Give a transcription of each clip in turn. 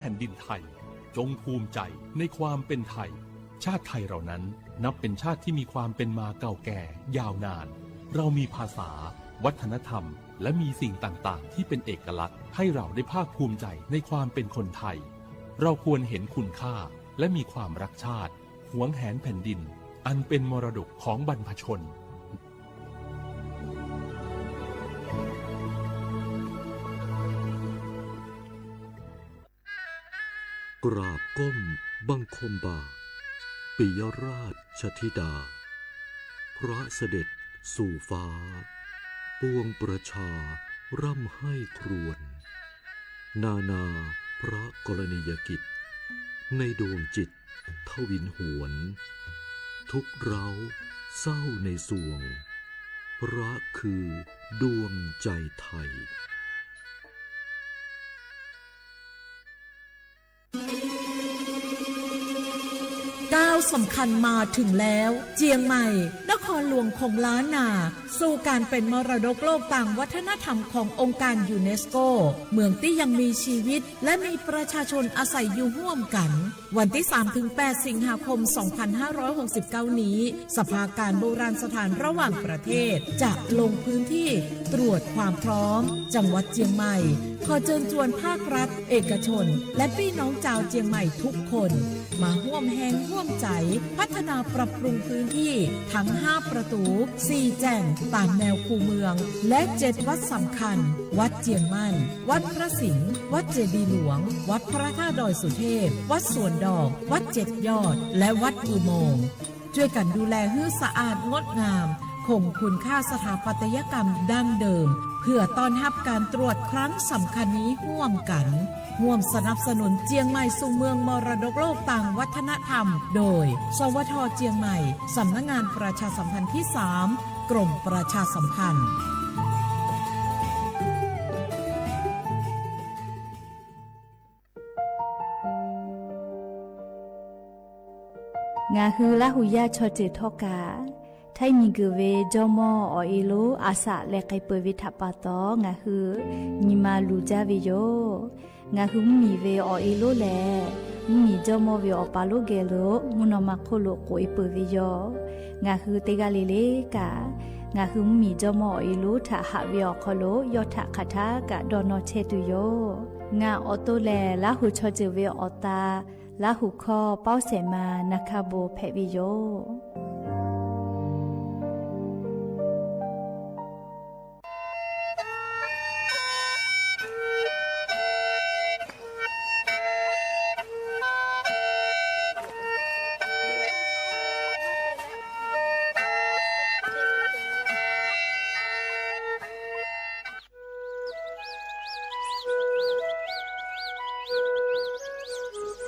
แผ่นดินไทย จงภูมิใจในความเป็นไทย ชาติไทยเรานั้นนับเป็นชาติที่มีความเป็นมาเก่าแก่ยาวนาน เรามีภาษา วัฒนธรรม และมีสิ่งต่างๆ ที่เป็นเอกลักษณ์ให้เราได้ภาคภูมิใจในความเป็นคนไทย เราควรเห็นคุณค่าและมีความรักชาติ หวงแหนแผ่นดิน อันเป็นมรดกของบรรพชน กราบก้มบังคมบาท ปิยราชธิดา พระเสด็จสู่ฟ้า ปวงประชาร่ำไห้ครวญ นานาพระกรณียกิจ ในดวงจิตทวินหวน ทุกข์ร้าวเศร้าในสวง พระคือดวงใจไทย ก้าวสำคัญมาถึงแล้ว เจียงใหม่ นครหลวงของล้านนา สู่การเป็นมรดกโลกตางวัฒนธรรมขององค์การยูเนสโก เมืองตี้ยังมีชีวิต และมีประชาชนอาศัยอยู่ร่วมกัน วันตี้สามถึงแปด สิงหาคม สองพันห้าร้อยหกสิบเก้า นี้ สภาการโบราณสถานระหว่างประเทศ จะลงพื้นที่ตรวจความพร้อม จังหวัดเจียงใหม่ ขอเชิญชวนภาครัฐ เอกชน และปี้น้องจาวเจียงใหม่ทุกคน มาฮ่วมแฮงฮ่วมใจ๋ พัฒนาปรับปรุงพื้นที่ ทั้งห้าประตู สี่แจ่ง ต๋ามแนวคูเมือง และเจ็ดวัดสำคัญ วัดเจียงมั่น วัดพระสิงห์ วัดเจดีย์หลวง วัดพระธาตุดอยสุเทพ วัดสวนดอก วัดเจ็ดยอด และวัดอุโมงค์ ช่วยกันดูแลหื้อสะอาดงดงาม คงคุณค่าสถาปัตยกรรมดั้งเดิม เพื่อต้อนรับการตรวจครั้งสำคัญนี้ฮ่วมกั๋น ฮ่วมสนับสนุนเจียงใหม่สู่เมืองมรดกโลกตางวัฒนธรรม โดย สวท เจียงใหม่ สำนักงานประชาสัมพันธ์ที่สาม กรมประชาสัมพันธ์ Ngaˬ hui Laˇ huˍ yaˇ chaw ceuˬ htawˇ kaꞈ, htaiˇ miˬ guiˬ ve jawˇ mawˇ awˬ e lonˉ a shaꞈ leh k'ai peuˬ ve htaꞈ pa taw, ngaˬ hui nyi ma luˬ jaˇ ve yoˬ. Ngaˬ hui mvuhˇ miˬ ve awˬ e lonˉ lehˬ, mvuhˇ miˬ jawˇ mawˇ ve awˬ pa lonˉ geh lo mvuhˇ naw ma hk'oˆ lo k'oꞈ e peuˬ ve yoˬ. Ngaˬ hui teˇ g'aˇ le le kaꞈ, ngaˬ hui mvuhˇ miˬ jawˇ mawˇ awˬ e lonˉ htaꞈ haꞈ ve awˬ hk'aw lo yawˇ htaꞈ hk'aˬ htaˇ kaꞈ dawˇ nawˇ chehˇ tuˬ yoˬ. Ngaˬ awˬ to lehˬ, Laˇ huˍ chaw ceuˬ ve awˬ ta, Laˇ huˍ hkawˇ Pawˇ Sehˍ ma Na hka bon hpehꞈ ve yoˬ.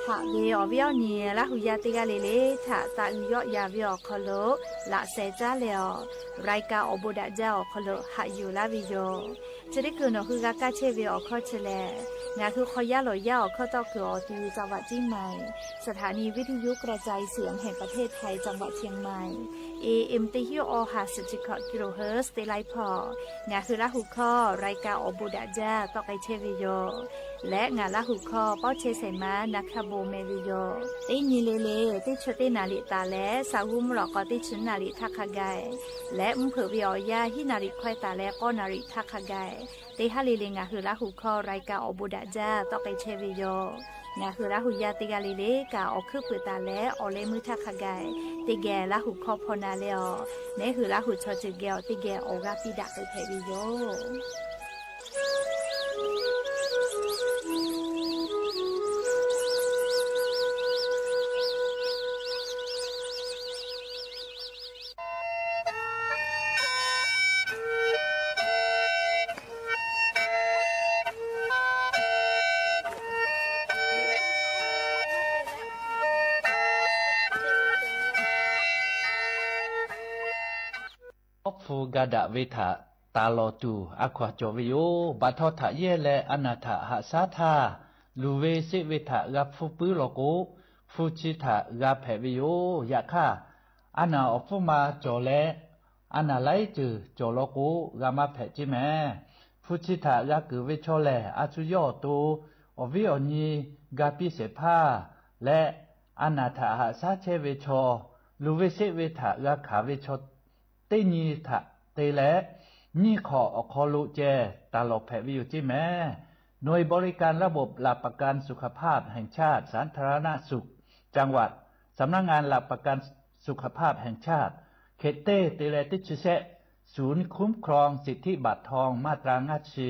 Haꞈ ve awˬ viˉ awˬ nyi Laˇ huˍ yaˇ teˇ g'aˇ le le htaꞈ taꞈ uiˍ yawˆ yan ve awˬ hk'aw lo laꞈ sheh caˉ leh awˬ, รายการ awˬ bon daꞈ jaˇ awˬ hk'aw lo haꞈ yuˬ laˇ ve yoˬ. Chi teˇ hkui nawˬ hui g'a kaˇ chehˇ ve awˬ hkawˇ chi lehˬ, ngaˬ hui hk'aw yaˇ lawˬ yaˇ awˬ hkawˇ tawˆ kuiˬ awˬ ti จังหวัดเชียงใหม่ สถานีวิทยุกระจายเสียงแห่งประเทศไทย จังหวัดเชียงใหม่ เอเอ็ม teˇ hinˉ awˬ ha suhˍ chi hkawꞈ kilohertz teˇ laiˉ hpawˇ, ngaˬ hui Laˇ huˍ hkawˇ รายการ awˬ bon daꞈ jaˇ tawˆ k'ai chehˇ ve yoˬ. Leh ngaˬ Laˇ huˍ hkawˇ Pawˇ chehˇ Sehˍ ma Na hka bon meh ve yoˬ. Teˇ nyi le le teˇ chi teˇ naˍ riꞈ taˍ leh saˍ g'uˇ mvuhˇ lawꞈ k'aw teˇ chi naˍ riꞈ htaˇ hk'a gaˬ, leh mvuhˇ hpeuꞈ ve awˬ yanˇ hiˉ naˍ riꞈ hkawehˇ taˍ leh k'awˇ naˍ riꞈ htaˇ hk'a gaˬ, teˇ haˉ le le ngaˬ hui Laˇ huˍ hkawˇ รายการ awˬ bon daꞈ jaˇ tawˆ k'ai chehˇ ve yoˬ. Ngaˬ hui Laˇ huˍ yaˇ teˇ g'aˇ le le kaꞈ awˬ hkuiˉ puiˍ taˍ leh awˬ leh meuˇ htaˇ hk'a gaˬ, teˇ geh Laˇ huˍ hkawˇ hpaw na leh awˬ, neˉ hui Laˇ huˍ chaw ceuˬ geh awˬ teˇ geh awˬ g'aˇ piˇ daꞈ k'ai hpehꞈ ve yoˬ. Awˉ hpu ga daꞈ ve htaꞈ taˍ lawˬ tuˬ a hkaw-anˬ cawˬ ve yoˬ. Baꞈ htawˇ htaꞈ yehˇ leh a naˬ htaꞈ haꞈ shaˉ htaˇ, luˬ ve sheˆ ve htaꞈ g'a hpfuhˇ puiˉ law k'o, hpu chi htaꞈ g'a hpehꞈ ve yoˬ. Yaꞈ hk'aˇ, a naˬ awˬ hpfuhˇ ma cawˬ leh, a naˬ laiˉ ceuˬ cawˬ law k'o, g'a maˇ hpehꞈ ceˇ mehˍ. Hpu chi htaꞈ g'a keunˍ ve chaw lehˬ, a shu yawˇ awˬ to awˬ viˉ awˬ nyi ga piˇ shehˍ hpaˇ leh, a naˬ htaꞈ haꞈ shaˉ chehˇ ve chaw, luˬ ve sheˆ ve htaꞈ g'a hkanˍ ve chaw teˇ nyi htaꞈ te leh, nyiˇ hk'awꞈ awˬ hk'aw lo ceh taˍ lawˬ hpehꞈ ve yoˬ ceˇ mehˍ. หน่วยบริการระบบหลักประกันสุขภาพแห่งชาติ สาธารณสุขจังหวัด สำนักงานหลักประกันสุขภาพแห่งชาติ hk'e teˇ te leh teˇ chi shehˆ ศูนย์คุ้มครองสิทธิบัตรทองมาตรา ngaˇ chi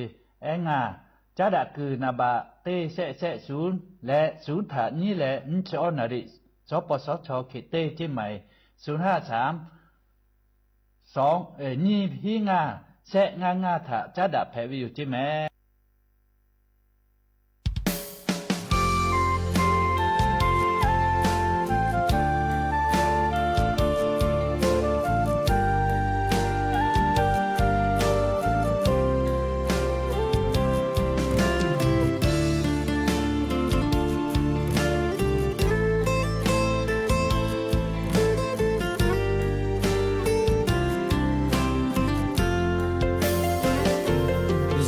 ehˉ ngaˇ, caˉ daꞈ kuiˬ naˍ baꞈ teˇ shehˆ shehˆ ศูนย์ leh ศูนย์ htaꞈ nyiˇ leh nyiˇ chi awˇ naˍ riˍ สปสช hk'e teˇ ceˇ mehˍ, ศูนย์ห้าสาม สอง nyiˇ hiˉ ngaˇ shehˆ ngaˇ ngaˇ htaꞈ caˉ daꞈ hpehꞈ ve yoˬ ceˇ mehˍ.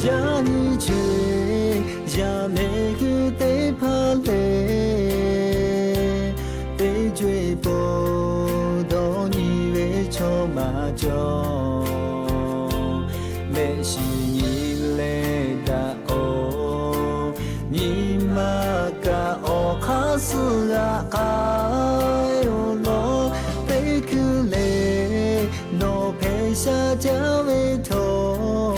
Yaꞈ nyi chi yaꞈ mehˆ g'uˇ teˇ hpaˍ lehˬ, teˇ co-e pon dawˇ nyi ve chaw maˇ cawˬ. Mehˆ shiˍ nyi leh daꞈ k'o, nyi ma kaꞈ awˬ hk'aˇ suh g'a k'ai-o lawˬ. Teˇ hkui lehˬ nawˬ hpehꞈ sha jaˇ ve htawˇ,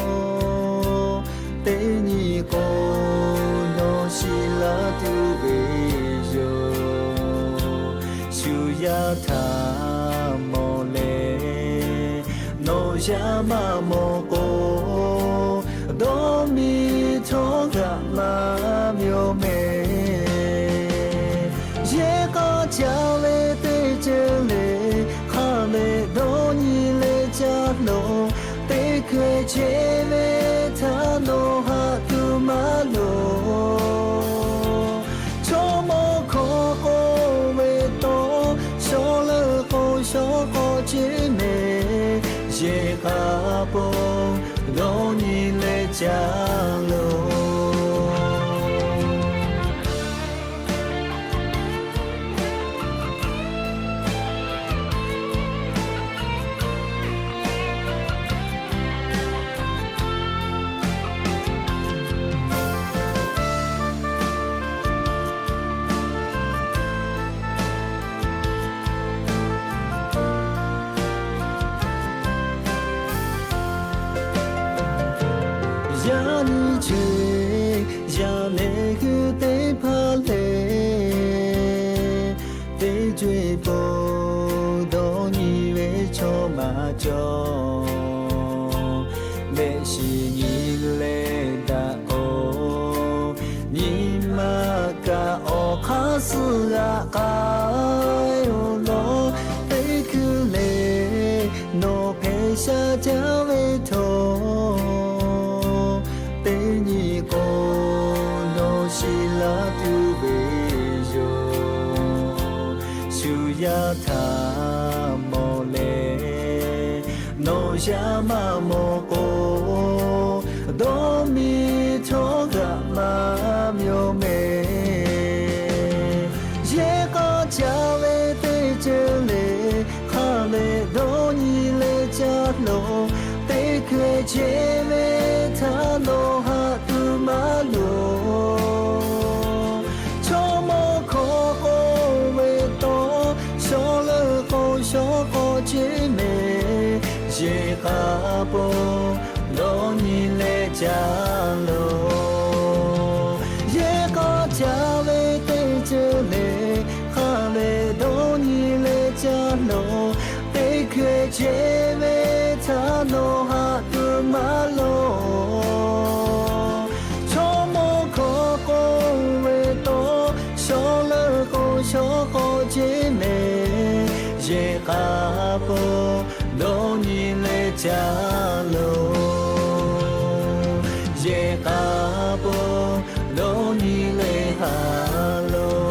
teˇ nyi k'o nawˬ shiˍ laˇ tuˬ ve yoˬ. Shu yaˇ htaꞈ mawˬ leh, nawˬ yaˇ maˇ mawˬ k'o, dawˇ miˇ htawˇ g'aꞈ maˇ myoˬ mehˍ. Yehˬ k'a caˇ ve teˇ ceuˬ lehˬ, hk'a lehˬ dawˇ nyi leh caˇ loˬ. Teˇ hkui chehˇ ve htaꞈ nawˬ haꞈ tuˬ maˇ loˬ. Chaw mawˇ hkawˇ k'oˆ ve taw, shawˉ leuˆ k'o shawˉ k'awꞈ ceˇ mehˍ. Yehˬ k'a pon dawˇ nyi leh caˇ loˬ. Yaꞈ nyi chi yaꞈ mehˆ g'uˇ teˇ hpaˍ lehˬ, teˇ co-e pon dawˇ nyi ve chaw maˇ cawˬ. Mehˆ shiˍ nyi leh daꞈ k'o, nyi ma kaꞈ awˬ hk'aˇ suh g'a k'ai-o lawˬ. Teˇ hkui lehˬ nawˬ hpehꞈ sha jaˇ ve htawˇ, teˇ nyi k'o nawˬ shiˍ laˇ tuˬ ve yoˬ. Shu yaˇ htaꞈ mawˬ leh, nawˬ yaˇ maˇ mawˬ k'o, dawˇ miˇ htawˇ g'aꞈ maˇ myoˬ mehˍ. Yehˬ k'a caˇ ve teˇ ceuˬ lehˬ, hk'a lehˬ dawˇ nyi leh caˇ loˬ. Teˇ hkui chehˇ ve htaꞈ nawˬ haꞈ tuˬ maˇ loˬ. Chaw mawˇ hkawˇ k'oˆ ve taw, shawˉ leuˆ k'o shawˉ k'awꞈ ceˇ mehˍ. Yehˬ k'a pon dawˇ nyi leh caˇ loˬ. Yehˬ k'a caˇ ve teˇ ceuˬ lehˬ, hk'a lehˬ dawˇ nyi leh caˇ loˬ. Teˇ hkui chehˇ ve htaꞈ nawˬ haꞈ tuˬ maˇ loˬ. Chaw mawˇ hkawˇ k'oˆ ve taw, shawˉ leuˆ k'o shawˉ k'awꞈ ceˇ mehˍ. Yehˬ k'a pon dawˇ nyi leh caˇ loˬ. Yehˬ k'a pon dawˇ nyi leh haꞈ loˬ.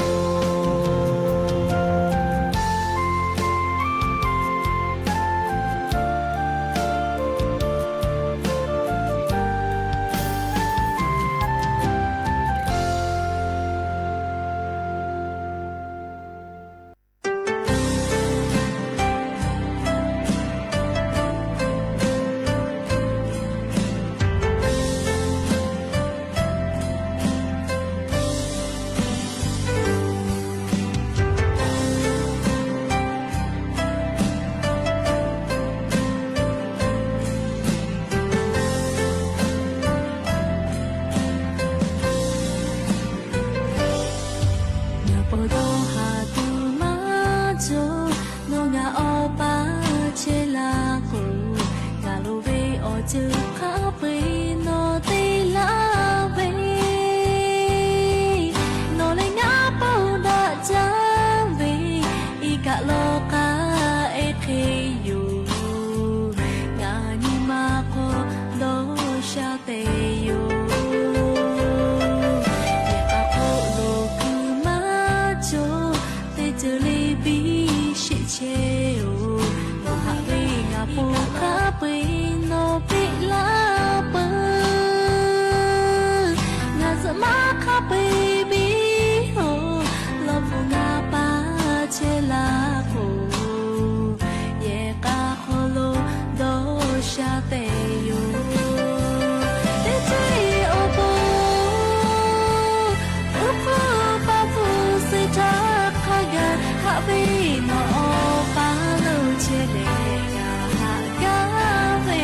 Haꞈ ve nawˬ Awˬ pa lo chehˇ leh ngaˬ haꞈ gaˇ ve,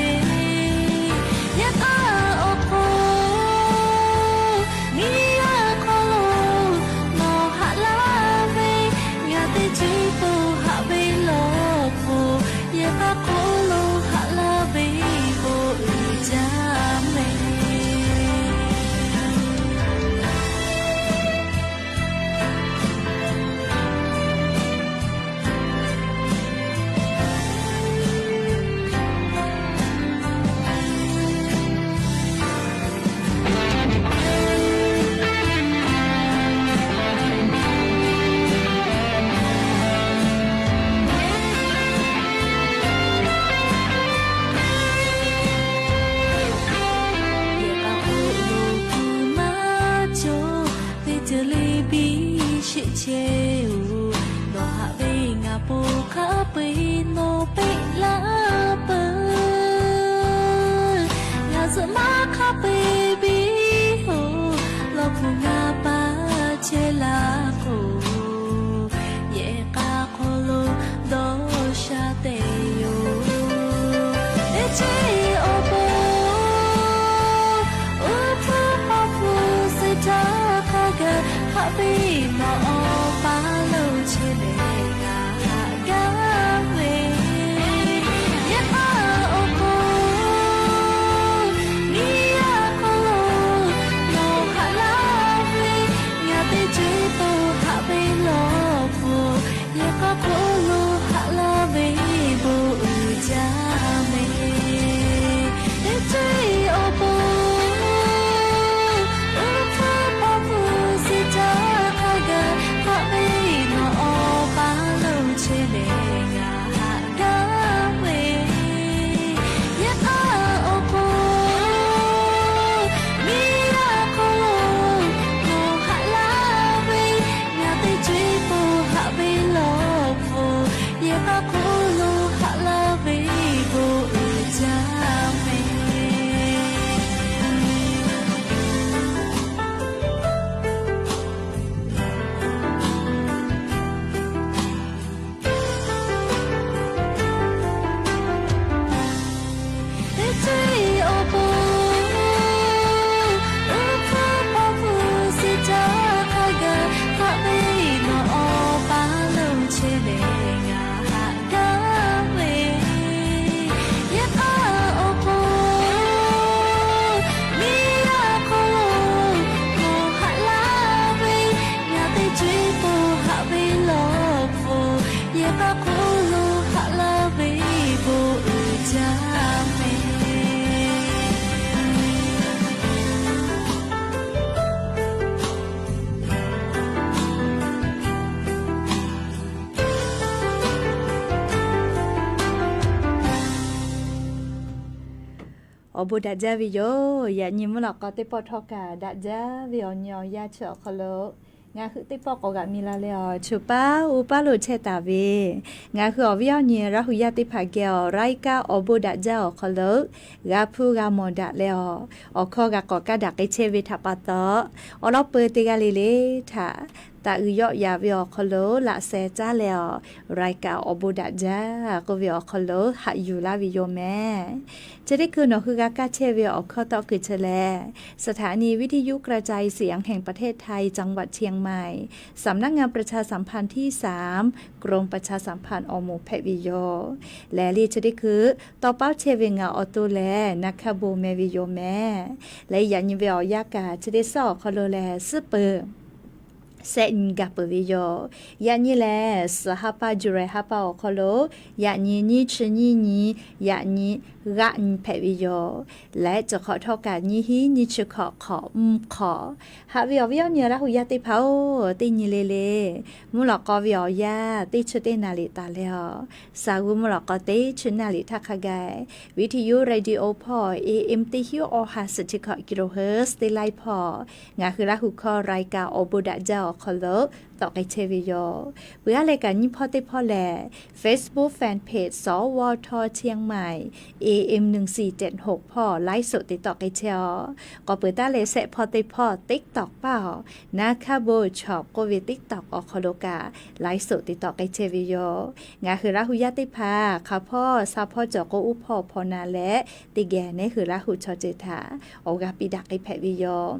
yaꞈ hk'aˇ awˬ hk'aw miˬ yaˇ hk'aw lo nawˬ haꞈ laˇ ve, ngaˬ teˇ ceuˬ po haꞈ ve lawˬ hpoˬ, yehˬ k'a hk'aw lo haꞈ laˇ ve bon uiˍ jaˇ mehˍ. Yehˬ k'a hk'oˆ lo kuˬ maˇ cawˬ, teˇ ceuˬ le biˇ sheˆ chehˇ-oˬ. Nawˬ haꞈ ve ngaˬ po hk'a peu-eˬ nawˬ peꞈ laˇ peuˬ. Ngaˬ zuhꞈ maˇ hk'a peu-eˬ biˇ-oˬ, lawˬ hpu ngaˬ pa chehˇ laˇ k'o, yehˬ k'a hk'aw lo dawˇ sha te yoˬ. Teˇ ceuˬ awˬ pon, uˉ hpu paˍ hpu suh htaˇ hk'a gaˬ, haꞈ ve nawˬ Awˬ pa lo chehˇ leh ngaˬ haꞈ gaˇ ve, yehˬ k'a awˬ hk'aw miˬ yaˇ hk'aw lo nawˬ haꞈ laˇ ve, ngaˬ teˇ ceuˬ po haꞈ ve lawˬ hpoˬ, yehˬ k'a hk'aw lo haꞈ laˇ ve bon uiˍ jaˇ mehˍ. Teˇ ceuˬ awˬ pon, uˉ hpu paˍ hpu suh htaˇ hk'a gaˬ, haꞈ ve nawˬ Awˬ pa lo chehˇ leh ngaˬ haꞈ gaˇ ve, yehˬ k'a awˬ hk'aw miˬ yaˇ hk'aw lo nawˬ haꞈ laˇ ve, ngaˬ teˇ ceuˬ po haꞈ ve lawˬ hpoˬ, yehˬ k'a hk'aw lo haꞈ laˇ ve bon uiˍ jaˇ mehˍ. Teˇ ceuˬ awˬ pon, uˉ hpu paˍ hpu suh htaˇ hk'a gaˬ, haꞈ ve nawˬ Awˬ pa lo chehˇ leh ngaˬ haꞈ gaˇ ve, yehˬ k'a awˬ hk'aw miˬ yaˇ hk'aw lo nawˬ haꞈ laˇ ve, ngaˬ teˇ ceuˬ po haꞈ ve lawˬ hpoˬ, yehˬ k'a hk'aw lo haꞈ laˇ ve bon uiˍ jaˇ mehˍ. Awˬ bon daꞈ jaˇ ve yoˬ. Yaꞈ nyi mvuhˇ lawꞈ k'aw teˇ pawˆ htawˇ kaꞈ daꞈ jaˇ ve awˬ nyi awˬ yanˇ chi awˬ hk'aw lo ngaˬ hui teˇ pawˆ k'awꞈ g'aꞈ mi la leh, awˬ, choˬ paˉ oˇ paˉ lo chehˇ taˍ ve ngaˬ hui awˬ viˉ awˬ nyi Laˇ hu yaˇ teˇ hpaˍ geh awˬ รายการ awˬ bon daꞈ jaˇ awˬ hk'aw lo g'a hpuˇ g'a mawˬ daꞈ leh, awˬ, awˬ hkawˇ g'a k'awꞈ kaˇ daꞈ k'ai chehˇ ve htaꞈ pa taw, awˬ lawn peu teˇ g'aˇ le le htaꞈ taꞈ uiˍ yawˆ yaꞈ ve awˬ hk'aw lo laꞈ sheh caˉ leh, awˬ, รายการ awˬ bon daꞈ jaˇ k'oˆ ve awˬ hk'aw lo haꞈ yuˬ laˇ ve yoˬ mehˍ. Chi teˇ hkui nawˬ hui g'a kaˇ chehˇ ve awˬ hkawˇ tawˆ keu chehˇ leh, สถานีวิทยุกระจายเสียงแห่งประเทศไทย จังหวัดเชียงใหม่ สำนักงานประชาสัมพันธ์ที่สาม กรมประชาสัมพันธ์ awˬ moˍ hpehꞈ ve yoˬ. Lehˬ le chi teˇ hkui tawˇ paˉ chehˇ ve ngaˬ awˬ to lehˬ นายขบู meh ve yoˬ mehˍ. Leh yaꞈ nyi ve awˬ yanˇ kaꞈ chi teˇ suhˉ awˬ hk'aw lo lehˬ suhˉ peuˬ shehˆ nyi gaˬ peuˬ ve yoˬ. Yaꞈ nyi lehˬ suhˍ ha pa July ha pa awˬ hk'aw lo yaꞈ nyi nyiˇ chi nyiˇ nyi, yaꞈ nyi g'aˆ nyi hpehꞈ ve yoˬ. Leh chi hk'awꞈ htawˇ kaꞈ nyiˇ hinˉ nyiˇ chi hkawꞈ hk'awꞈ mvuhˇ hk'awꞈ. Haꞈ ve awˬ viˉ awˬ nyi Laˇ hu yaˇ teˇ hpaˍ-oˬ, teˇ nyi le le mvuhˇ lawꞈ k'aw ve awˬ yanˇ teˇ chi teˇ naˍ riˍ taˍ leh, awˬ, shaˍ g'uˇ mvuhˇ lawꞈ k'aw teˇ chi naˍ riˍ htaˇ hk'a gaˬ, วิทยุ เรดิโอ hpawˇ A M teˇ hinˉ awˬ ha suhˍ chi hkawꞈ กิโลเฮิรตซ์ teˇ laiˉ hpawˇ ngaˬ hui Laˇ hu hkawˇ รายการ awˬ bon daꞈ jaˇ awˬ hk'aw lo tawˆ k'ai chehˇ ve yoˬ. Peuˬ aˉ leh kaꞈ nyiˇ hpawˇ teˇ hpawˇ lehˬ, Facebook fanpage สวท เชียงใหม่ A M หนึ่งสี่เจ็ดหก hpawˇ ไลฟ์สด te tawˆ k'ai chehˇ-oˬ. K'awꞈ peuˬ taˉ leh shehˆ hpawˇ teˇ hpawˇ TikTok paˇ-oˬ, Naˇ Hkaˇ Bon Chaw k'oˆ ve TikTok awˬ hk'aw lo kaꞈ ไลฟ์สด te tawˆ k'ai chehˇ ve yoˬ. Ngaˬ hui Laˇ hu yaˇ teˇ hpaˍ hk'a hpawˇ sha hpawˇ cawˬ k'o, uˉ hpawˇ hpawˇ na leh teˇ geh neˉ hui Laˇ hu chaw ceuˬ htaꞈ awˬ g'a piˇ daꞈ k'ai hpehꞈ ve yoˬ.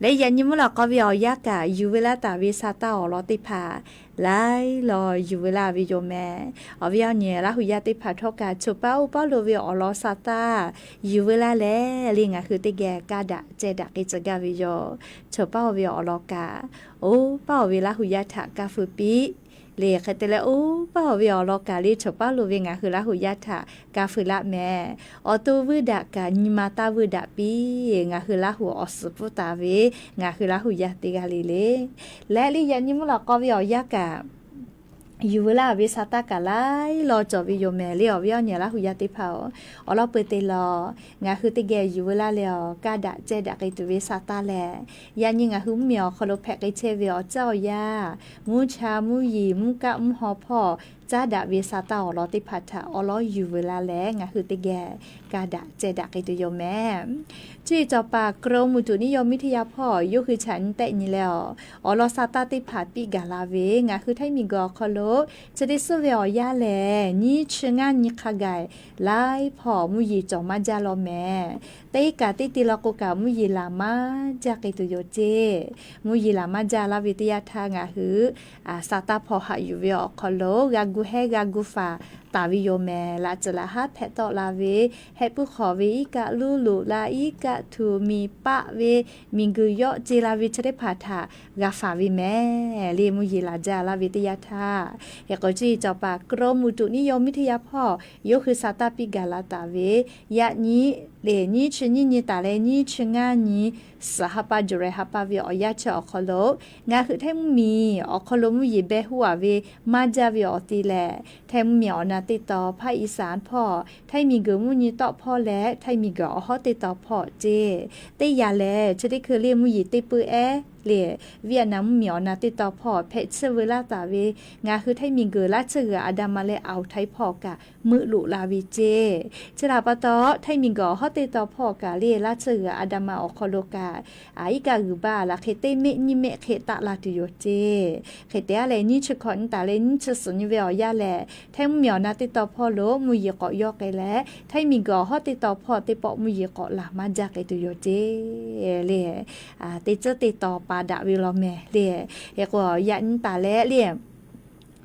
Leh yaꞈ nyi mvuhˇ lawꞈ k'aw ve awˬ yanˇ kaꞈ, yuˬ veu laˇ taˍ ve sa taˇ awˬ lawn teˇ hpaˍ laiˉ law yuˬ veu laˇ ve yoˬ mehˍ. Awˬ viˉ awˬ nyi Laˇ hu yaˇ teˇ hpaˍ htawˇ kaꞈ, choˬ paˉ oˇ paˉ lo ve awˬ lawn sa taˇ yuˬ veu laˇ leh, le ngaˬ hui teˇ geh kaˇ daꞈ ceh daꞈ k'ai tcuh gaˇ ve yoˬ. Choˬ paˉ oˇ ve awˬ lawn kaꞈ, oˇ paˉ oˇ ve Laˇ hu yaˇ htaꞈ kaˇ feu piˇ. Le hk'e te leh, oˇ paˉ oˇ ve awˬ lawn kaꞈ le, choˬ paˉ lo ve ngaˬ hui Laˇ hu yaˇ htaꞈ kaˇ feu laˇ mehˍ. Awˬ to vuiˇ daꞈ kaꞈ nyi ma taˇ vuiˇ daꞈ piˇ. Ngaˬ hui Laˇ hu awˬ suhˍ pfuhˇ taˍ ve ngaˬ hui Laˇ hu yaˇ teˇ g'aˇ le le. Leh le yaꞈ nyi mvuhˇ lawꞈ k'aw ve awˬ yanˇ kaꞈ, yuˬ veu laˇ ve sa taˇ kaꞈ laiˉ law cawˬ ve yoˬ mehˍ. Le awˬ viˉ awˬ nyi Laˇ hu yaˇ teˇ hpaˍ-oˬ, awˬ lawn peuˬ te lawˬ, ngaˬ hui teˇ geh yuˬ veu laˇ leh awˬ kaˇ daꞈ ceh daꞈ k'ai tuˬ ve sa taˇ lehˬ, yaꞈ nyi ngaˬ hui mvuhˇmiˬ awˬ hk'aw lo hpehꞈ k'ai chehˇ ve awˬ caˇ awˬ yaˇ, mvuhˇ cha mvuhˇ yiˍ mvuhˇ kaˆ mvuhˇ haw hpawˇ caˉ daꞈ ve sa taˇ awˬ lawn teˇ hpaˍ htaꞈ awˬ lawn yuˬ veu laˇ leh ngaˬ hui teˇ geh kaˇ daꞈ ceh daꞈ k'ai tuˬ yoˬ mehˍ. Cuˇ yiˍ cawˬ paˍ กรมอุตุนิยมวิทยา hpawˇ yawˇ hui chaꞈ nyi tehˆ nyi leh awˬ, awˬ lawn sa taˇ teˇ hpaˍ piˇ gaˬ la ve ngaˬ hui Htaiˇ miˬguiˬ awˬ hk'aw lo chi teˇ suhˉ ve awˬ yanˇ lehˬ, nyiˇ chi ngaˇ nyi hk'a gaˬ laiˉ hpawˇ mvuhˇ yeˬ cawˬ maˇ jaˇ law mehˍ. Teˇ kaꞈ teˇ te law k'o kaꞈ mvuhˇ yeˬ laˬ maˇ jaˇ k'ai tuˬ yoˬ ceˇ. Mvuhˇ yeˬ laˬ maˇ jaˇ laˇ ve teˇ yanˇ htaˇ ngaˬ hui sa taˇ hpawˇ haꞈ yuˬ ve awˬ hk'aw lo g'a gu hehˉ g'a gu faˍ taˍ ve yoˬ mehˍ. Laꞈ tcuhˬ laꞈ haˉ hpehꞈ tawˆ la ve, hehˆ puiˉ hk'awꞈ ve iˉ kaˆ luˇ loꞈ la, iˉ kaˆ htu mi paˆ ve, miˬguiˬ yawˆ ce la ve chi teˇ hpaˍ htaꞈ g'a faˍ ve mehˍ. Le mvuhˇ yeˬ laˬ jaˇ laˇ ve teˇ yanˇ htaˇ, hk'e k'o cuˇ yiˍ cawˬ paˍ กรมอุตุนิยมวิทยา hpawˇ yawˇ hui sa taˇ piˇ gaˬ la taˍ ve, yaꞈ nyi le nyiˇ chi nyiˇ nyi taˍ leh nyiˇ chi ngaˇ nyi suhˍ ha pa July ha pa ve awˬ yanˇ chi awˬ hk'aw lo ngaˬ hui Htaiˇ mvuhˇmiˬ awˬ hk'aw lo mvuhˇ yeˬ beh huˆ aˍ ve maˇ jaˇ ve awˬ te lehˬ, Htaiˇ mvuhˇmiˬ awˬ na teˇ taw ภาคอีสาน hpawˇ, Htaiˇ miˬguiˬ mvuhˇ nyi tawˆ hpawˇ leh Htaiˇ miˬguiˬ awˬ hawˉ teˇ taw hpawˇ ceˇ. Teˇ yanˇ lehˬ chi teˇ hkui le mvuhˇ yeˬ teˇ peuˇ ehˉ le, Vietnam mvuhˇmiˬ awˬ na teˇ taw hpawˇ hpehꞈ tsuhˇ veu laˇ taˍ ve, ngaˬ hui Htaiˇ miˬguiˬ laˇ tsuhˇ g'uiˬ อันดามัน leh อ่าวไทย hpawˇ kaꞈ meuˆ loꞈ la ve ceˇ. Chi htaꞈ pa taw Htaiˇ miˬguiˬ awˬ hawˉ teˇ taw hpawˇ kaꞈ le laˇ tsuhˇ g'uiˬ อันดามัน awˬ hk'aw lo kaꞈ, iˉ kaˆ g'uiˬ baˆ laꞈ hk'e teˇ mehˆ nyiˇ mehˆ hk'e taˆ la tuˬ yoˬ ceˇ. Hk'e te a leh nyiˇ chi hkawꞈ nyi taˍ leh nyiˇ chi suhˍ nyi ve awˬ yanˇ lehˬ, Htaiˇ mvuhˇmiˬ awˬ na teˇ taw hpawˇ lo mvuhˇ yeˬ k'awꞈ yawˇ k'ai leh, Htaiˇ miˬguiˬ awˬ hawˉ teˇ taw hpawˇ teˇ pawˆ mvuhˇ yeˬ k'awꞈ laˬ maˇ jaˇ k'ai tuˬ yoˬ ceˇ. Le teˇ tcuhˉ teˇ taw pa daꞈ ve law mehˍ le. Hk'e k'o yaꞈ nyi taˍ leh le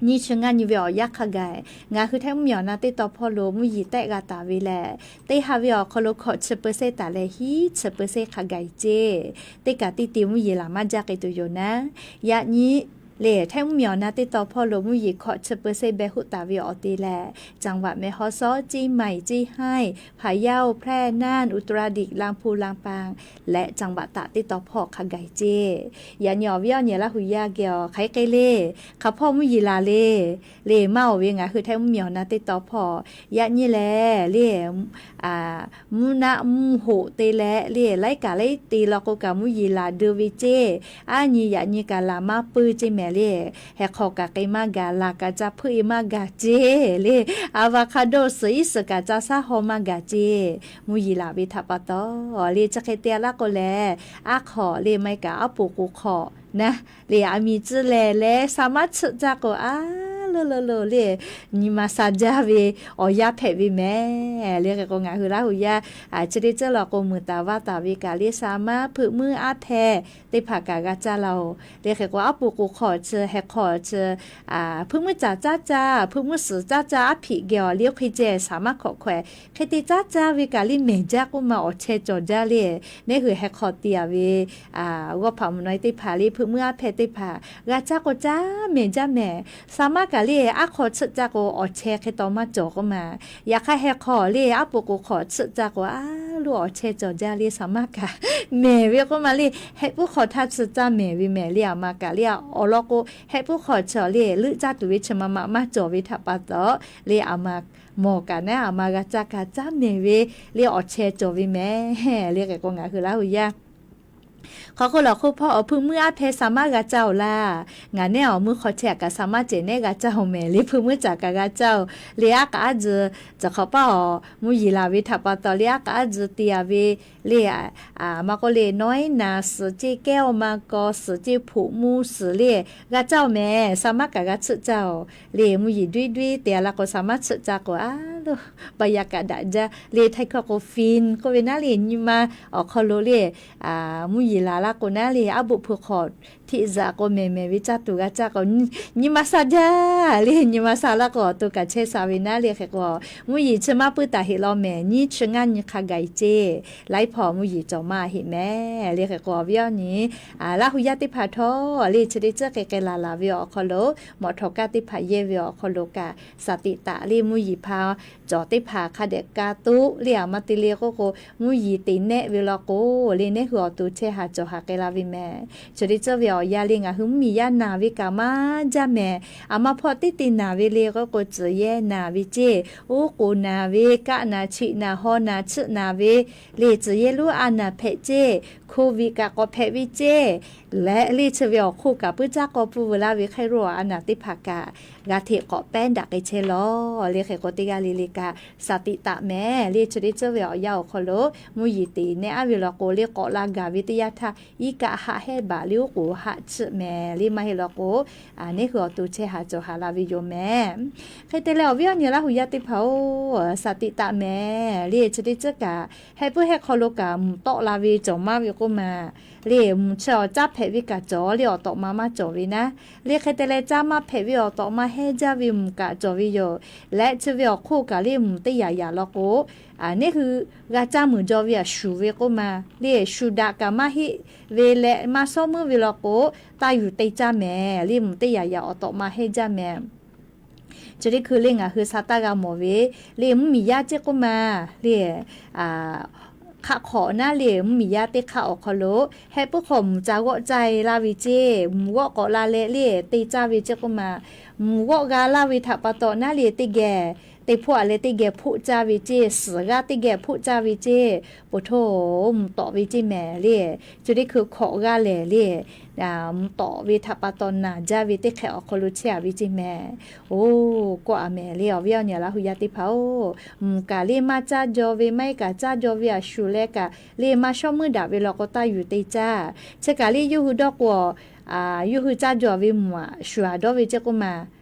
nyiˇ chi ngaˇ nyi ve awˬ yanˇ hk'a gaˬ, ngaˬ hui Htaiˇ mvuhˇmiˬ awˬ na teˇ taw hpawˇ lo mvuhˇ yeˬ tehˆ g'a taˍ ve lehˬ, teˇ ha ve awˬ hk'aw lo hkawꞈ chi เปอร์เซ็นต์ taˍ leh hiˉ chi เปอร์เซ็นต์ hk'a gaˬ ceˇ. Teˇ kaꞈ teˇ te mvuhˇ yeˬ laˬ maˇ jaˇ k'ai tuˬ yoˬ naˉ. Yaꞈ nyi le Htaiˇ mvuhˇmiˬ awˬ na teˇ taw hpawˇ lo mvuhˇ yeˬ hkawꞈ chi เปอร์เซ็นต์ beh huˆ taˍ ve awˬ te lehˬ, จังหวัดแม่ฮ่องสอน, เชียงใหม่, เชียงราย, พะเยา, แพร่, น่าน, อุตรดิตถ์, ลำพูน, ลำปาง leh จังหวัดตาก teˇ taw hpawˇ hk'a gaˬ ceˇ. Yaꞈ nyi awˬ viˉ awˬ nyi Laˇ hu yaˇ geh awˬ hk'aˬ hk'e le, hk'a hpawˇ mvuhˇ yeˬ laˬ le, le maˇ oˬ ve ngaˬ hui Htaiˇ mvuhˇmiˬ awˬ na teˇ taw hpawˇ, yaꞈ nyi lehˬ le mvuhˇ naˆ mvuhˇ hoꞈ te leh le laiˉ kaꞈ laiˉ te law k'o kaꞈ mvuhˇ yeˬ laˬ deu ve ceˇ. Aˉ nyi yaꞈ nyi kaꞈ laˬ maˇ peuˬ ceˇ mehˍ le. Heh hk'aw kaꞈ k'ai maˇ gaˬ, laˬ kaꞈ ca hpeuˆ e maˇ gaˬ ceˇ le. Avocado suhˍ iˉ suhˍ kaꞈ ca shaˉ haw maˇ gaˬ ceˇ. Mvuhˇ yeˬ laˬ ve htaꞈ pa taw le chi hk'e te a laˇ k'o lehˬ, aˉ hk'aw le maˇ heˆ kaꞈ aˉ poꞈ k'oˍ hk'aw naˉ le a miˬ tcuhˇ lehˬ leh sa maˉ tsuhˆ caˇ k'o, a lo lo lo le nyi ma sha jaˇ ve awˬ yanˇ hpehꞈ ve mehˍ. Le hk'e k'o ngaˬ hui Laˇ hu yaˇ chi teˇ ceuˬ law k'o meuˬ taˍ vaˇ taˍ ve kaꞈ le sa maˉ hpeuꞈ muiˉ aˉ hpehˇ teˇ hpaˍ kaꞈ g'a caˇ laˇ oˬ. Le hk'e k'o aˉ poꞈ k'oˍ hk'aw chi heh hk'aw chi hpeuꞈ muiˉ caˍ caˇ caˇ, hpeuꞈ muiˉ suhˍ caˇ caˇ aˉ hpiꞈ geh awˬ le hk'e ceh saˍ maˉ hk'awꞈ hkawehˍ hk'e te caˇ caˇ ve kaꞈ le mehˬ jaˇ k'oˆ ma awˬ chehˇ cawˬ jaˇ le. Neˇ hui heh hk'aw te a ve g'awˇ hpaꞈ mvuhˬ naw e teˇ hpaˍ le hpeuꞈ muiˉ aˉ hpehˇ teˇ hpaˍ g'a caˇ k'o caˇ mehˬ jaˇ mehˍ. Saˍ maˇ kaꞈ le aˉ hk'aw tsuhˆ caˇ k'o awˬ chehˇ hk'e taw maˇ cawˬ k'oˆ ma. Yaꞈ hk'aˇ heh hk'aw le aˉ poꞈ k'oˍ hk'aw tsuhˆ caˇ k'o a lo awˬ chehˇ cawˬ jaˇ le saˍ maˇ kaꞈ mehˬ ve k'oˆ ma le. Heh puiˉ hk'aw htaˇ chi caˇ mehˬ ve mehˍ le aˬ ma kaꞈ le awˬ lawn k'o heh puiˉ hk'aw chi le leuˆ caˇ tuˬ ve chi ma ma maˇ cawˬ ve htaꞈ pa taw le aˬ ma mawˬ kaꞈ naˉ aˬ ma g'a caˇ kaꞈ caˇ mehˬ ve le awˬ chehˇ cawˬ ve mehˍ. Le hk'e k'o ngaˬ hui Laˇ hu yaˇ Hk'aw k'o lawˬ hk'oˆ hpawˇ awˬ hpui muiˉ aˉ hpehˇ sa maˉ g'a caˇ-oˬ laˇ. Ngaˬ nehˉ awˬ meuˇ hk'aw chehˇ kaꞈ sa maˉ cehˬ nehˉ g'a caˇ-oˬ mehˍ le, hpui muiˉ caꞈ kaꞈ g'a caˇ-oˬ le, aˉ k'aꞈ aˉ tzuh. Cawˬ hk'awꞈ paˇ-oˬ, mvuhˇ yeˬ laˬ ve htaꞈ pa taw le, aˉ k'aꞈ aˉ tzuh te-a ve le, maˇ k'oˆ le, nawˉ-eˉ naˍ suhˍ ceˇ, kehˉ awˬ ma kaw suhˍ ceˇ, hpoꞈ mvuh suhˍ le, g'a caˇ-oˬ mehˍ, sa maˉ kaꞈ g'a tsuhˆ caˇ-oˬ le. Mvuhˇ yeˬ duiˉ duiˉ te-a la k'o, sa maˉ tsuhˆ caˇ k'o, a loˬ, บรรยากาศ daꞈ jaˇ le. Htaiˍ hkawˇ k'o ฟิน k'oˆ ve naˉ le, nyi ma awˬ hk'aw lo le, mvuhˇ yeˬ laˬ la k'o naˉ le, aˉ boˆ hpu hk'awꞈ htiꞈ zaꞈ k'o mehˍ mehˍ ve caˇ tuˬ g'a caˇ k'o, nyi ma sha jaˇ le. Nyi ma sha la k'o, awˬ to kaꞈ chehˇ sha ve naˉ le. Hk'e k'o, mvuhˇ yeˬ chi maˇ puiˉ taˍ heꞈ law mehˍ, nyiˇ chi ngaˇ nyi hk'a gaˬ-e ceˇ. Laiˉ hpawˇ mvuhˇ yeˬ cawˬ maˇ heˆ mehˍ le. Hk'e k'o, awˬ viˉ awˬ nyi Laˇ hu yaˇ teˇ hpaˍ htawˇ le, chi teˇ ceuˬ hk'e hk'e laˬ laˬ ve awˬ hk'aw lo, mawꞈ htawꞈ kaˇ teˇ hpaˍ yehˇ ve awˬ hk'aw lo kaꞈ, saˍ tiꞈ taꞈ le mvuhˇ yeˬ hpa cawˬ teˇ hpaˍ hk'a dehꞈ ka toˆ le, a ma te le k'oˆ k'o, mvuhˇ yeˬ te nehˆ ve law k'o le, neˇ hui awˬ to chehˇ haˍ cawˬ haˍ k'ai la ve mehˍ. Chi teˇ ceuˬ ve awˬ yanˇ le, ngaˬ hui mvuhˇ miˬ yaˇ naˬ ve kaꞈ maˇ jaˇ mehˍ. A ma hpawˇ teˇ te naˬ ve le k'oˆ k'o, tcuhˬ yehˇ naˬ ve ceˇ, oˉ k'oˍ naˬ ve, kaˆ naˬ, chiꞈ naˬ, haw naˬ, chiˆ naˬ ve le, tcuhˬ yehˇ lonˉ a naˬ hpehꞈ ceˇ, โควิด kaꞈ k'awꞈ hpehꞈ ve ceˇ, leh le chi ve awˬ hk'oˆ kaꞈ puiˉ caˉ k'aw pfuhˇ veu laˇ ve hk'e ro a naˬ teˇ hpaˍ kaꞈ g'a hteꞈ k'awꞈ pehˉ daꞈ k'ai chehˇ lawˬ le. Hk'e k'o, teˇ g'aˇ le le kaꞈ saˍ tiꞈ taꞈ mehˍ le. Chi teˇ ceuˬ ve awˬ yanˇ awˬ hk'aw lo mvuhˇ yeˬ te nehˆ aˉ ve law k'o le, k'awꞈ la gaˬ ve teˇ yanˇ htaˇ, iˉ kaˆ haˆ hehˉ baˬ le, oˉ k'oˍ haˆ chiˆ mehˍ le. Maˇ heˆ law k'o, neˇ hui awˬ to chehˇ haˍ cawˬ haˍ la ve yoˬ mehˍ. Hk'e te leh awˬ viˉ awˬ nyi Laˇ hu yaˇ teˇ hpaˍ-oˬ, saˍ tiꞈ taꞈ mehˍ le. Chi teˇ ceuˬ kaꞈ heh puiˉ heh hk'aw lo kaꞈ mvuhˬ tawˆ la ve cawˬ maˇ ve k'oˆ ma le, mvuhˬ chi awˬ caˇ hpehꞈ ve kaꞈ cawˬ le, awˬ tawꞈ ma maˇ cawˬ ve naˉ le. Hk'e te leh caˇ maˇ hpehꞈ ve awˬ tawꞈ ma hehˉ jaˇ ve mvuhˬ kaꞈ cawˬ ve yoˬ. Leh chi ve awˬ hk'oˆ kaꞈ le mvuhˬ teˇ yaꞈ yaꞈ law k'o, neˇ hui g'a caˇ muiˬ jaw ve a shuˍ ve k'oˆ ma le, shuˍ daꞈ kaꞈ maˇ heˆ ve leh maˇ shawˉ meuˇ ve law k'o, taˇ yuˬ te caˇ mehˍ le. Mvuhˬ teˇ yaꞈ yaꞈ awˬ tawꞈ ma hehˉ jaˇ mehˍ. Chi teˇ hkui le ngaˬ hui sa taˇ g'a mawˬ ve le, mvuhˇ miˬ yaˇ ceˇ k'oˆ ma le, hk'aˆ hk'awꞈ naˉ le, mvuhˇ miˬ yaˇ teˇ hk'aˆ awˬ hk'aw lo heh puiˉ hk'awꞈ mvuhˬ ca g'awˆ caˇ-e laˇ ve ceˇ, mvuhˬ g'awˆ k'awꞈ la leh le te caˇ ve ceˇ k'oˆ ma. Mvuhˬ g'awˆ g'a laˇ ve htaꞈ pa taw naˉ le teˇ geh te hpoˆ-a leh teˇ geh hpoˆ caˇ ve ceˇ, suhˍ g'aˇ teˇ geh hpoˆ caˇ ve ceˇ, poˬ htoˇ mvuhˬ tawꞈ ve ceˇ mehˍ le. Chi teˇ hkui hkawꞈ g'aˇ lehˬ le, mvuhˬ tawꞈ ve htaꞈ pa taw naˬ jaˇ ve teˇ hk'ehꞈ awˬ hk'aw lo chehˇ-a ve ceˇ mehˍ. Oˬ, kawˆ-a mehˍ le awˬ viˉ awˬ nyi Laˇ hu yaˇ teˇ hpaˍ-oˬ, mvuhˬ kaꞈ le maˇ caˇ jaw ve, maˇ heˆ kaꞈ caˇ jaw ve a shuˍ leh kaꞈ le maˇ shawˉ meuˇ daꞈ ve law k'o taˇ yuˬ te caˇ. Chi kaꞈ le yawˇ hui dawˇ k'o, yawˇ hui caˇ jaw ve mvuhˬ a shuˍ a dawˇ ve ceˇ k'oˆ ma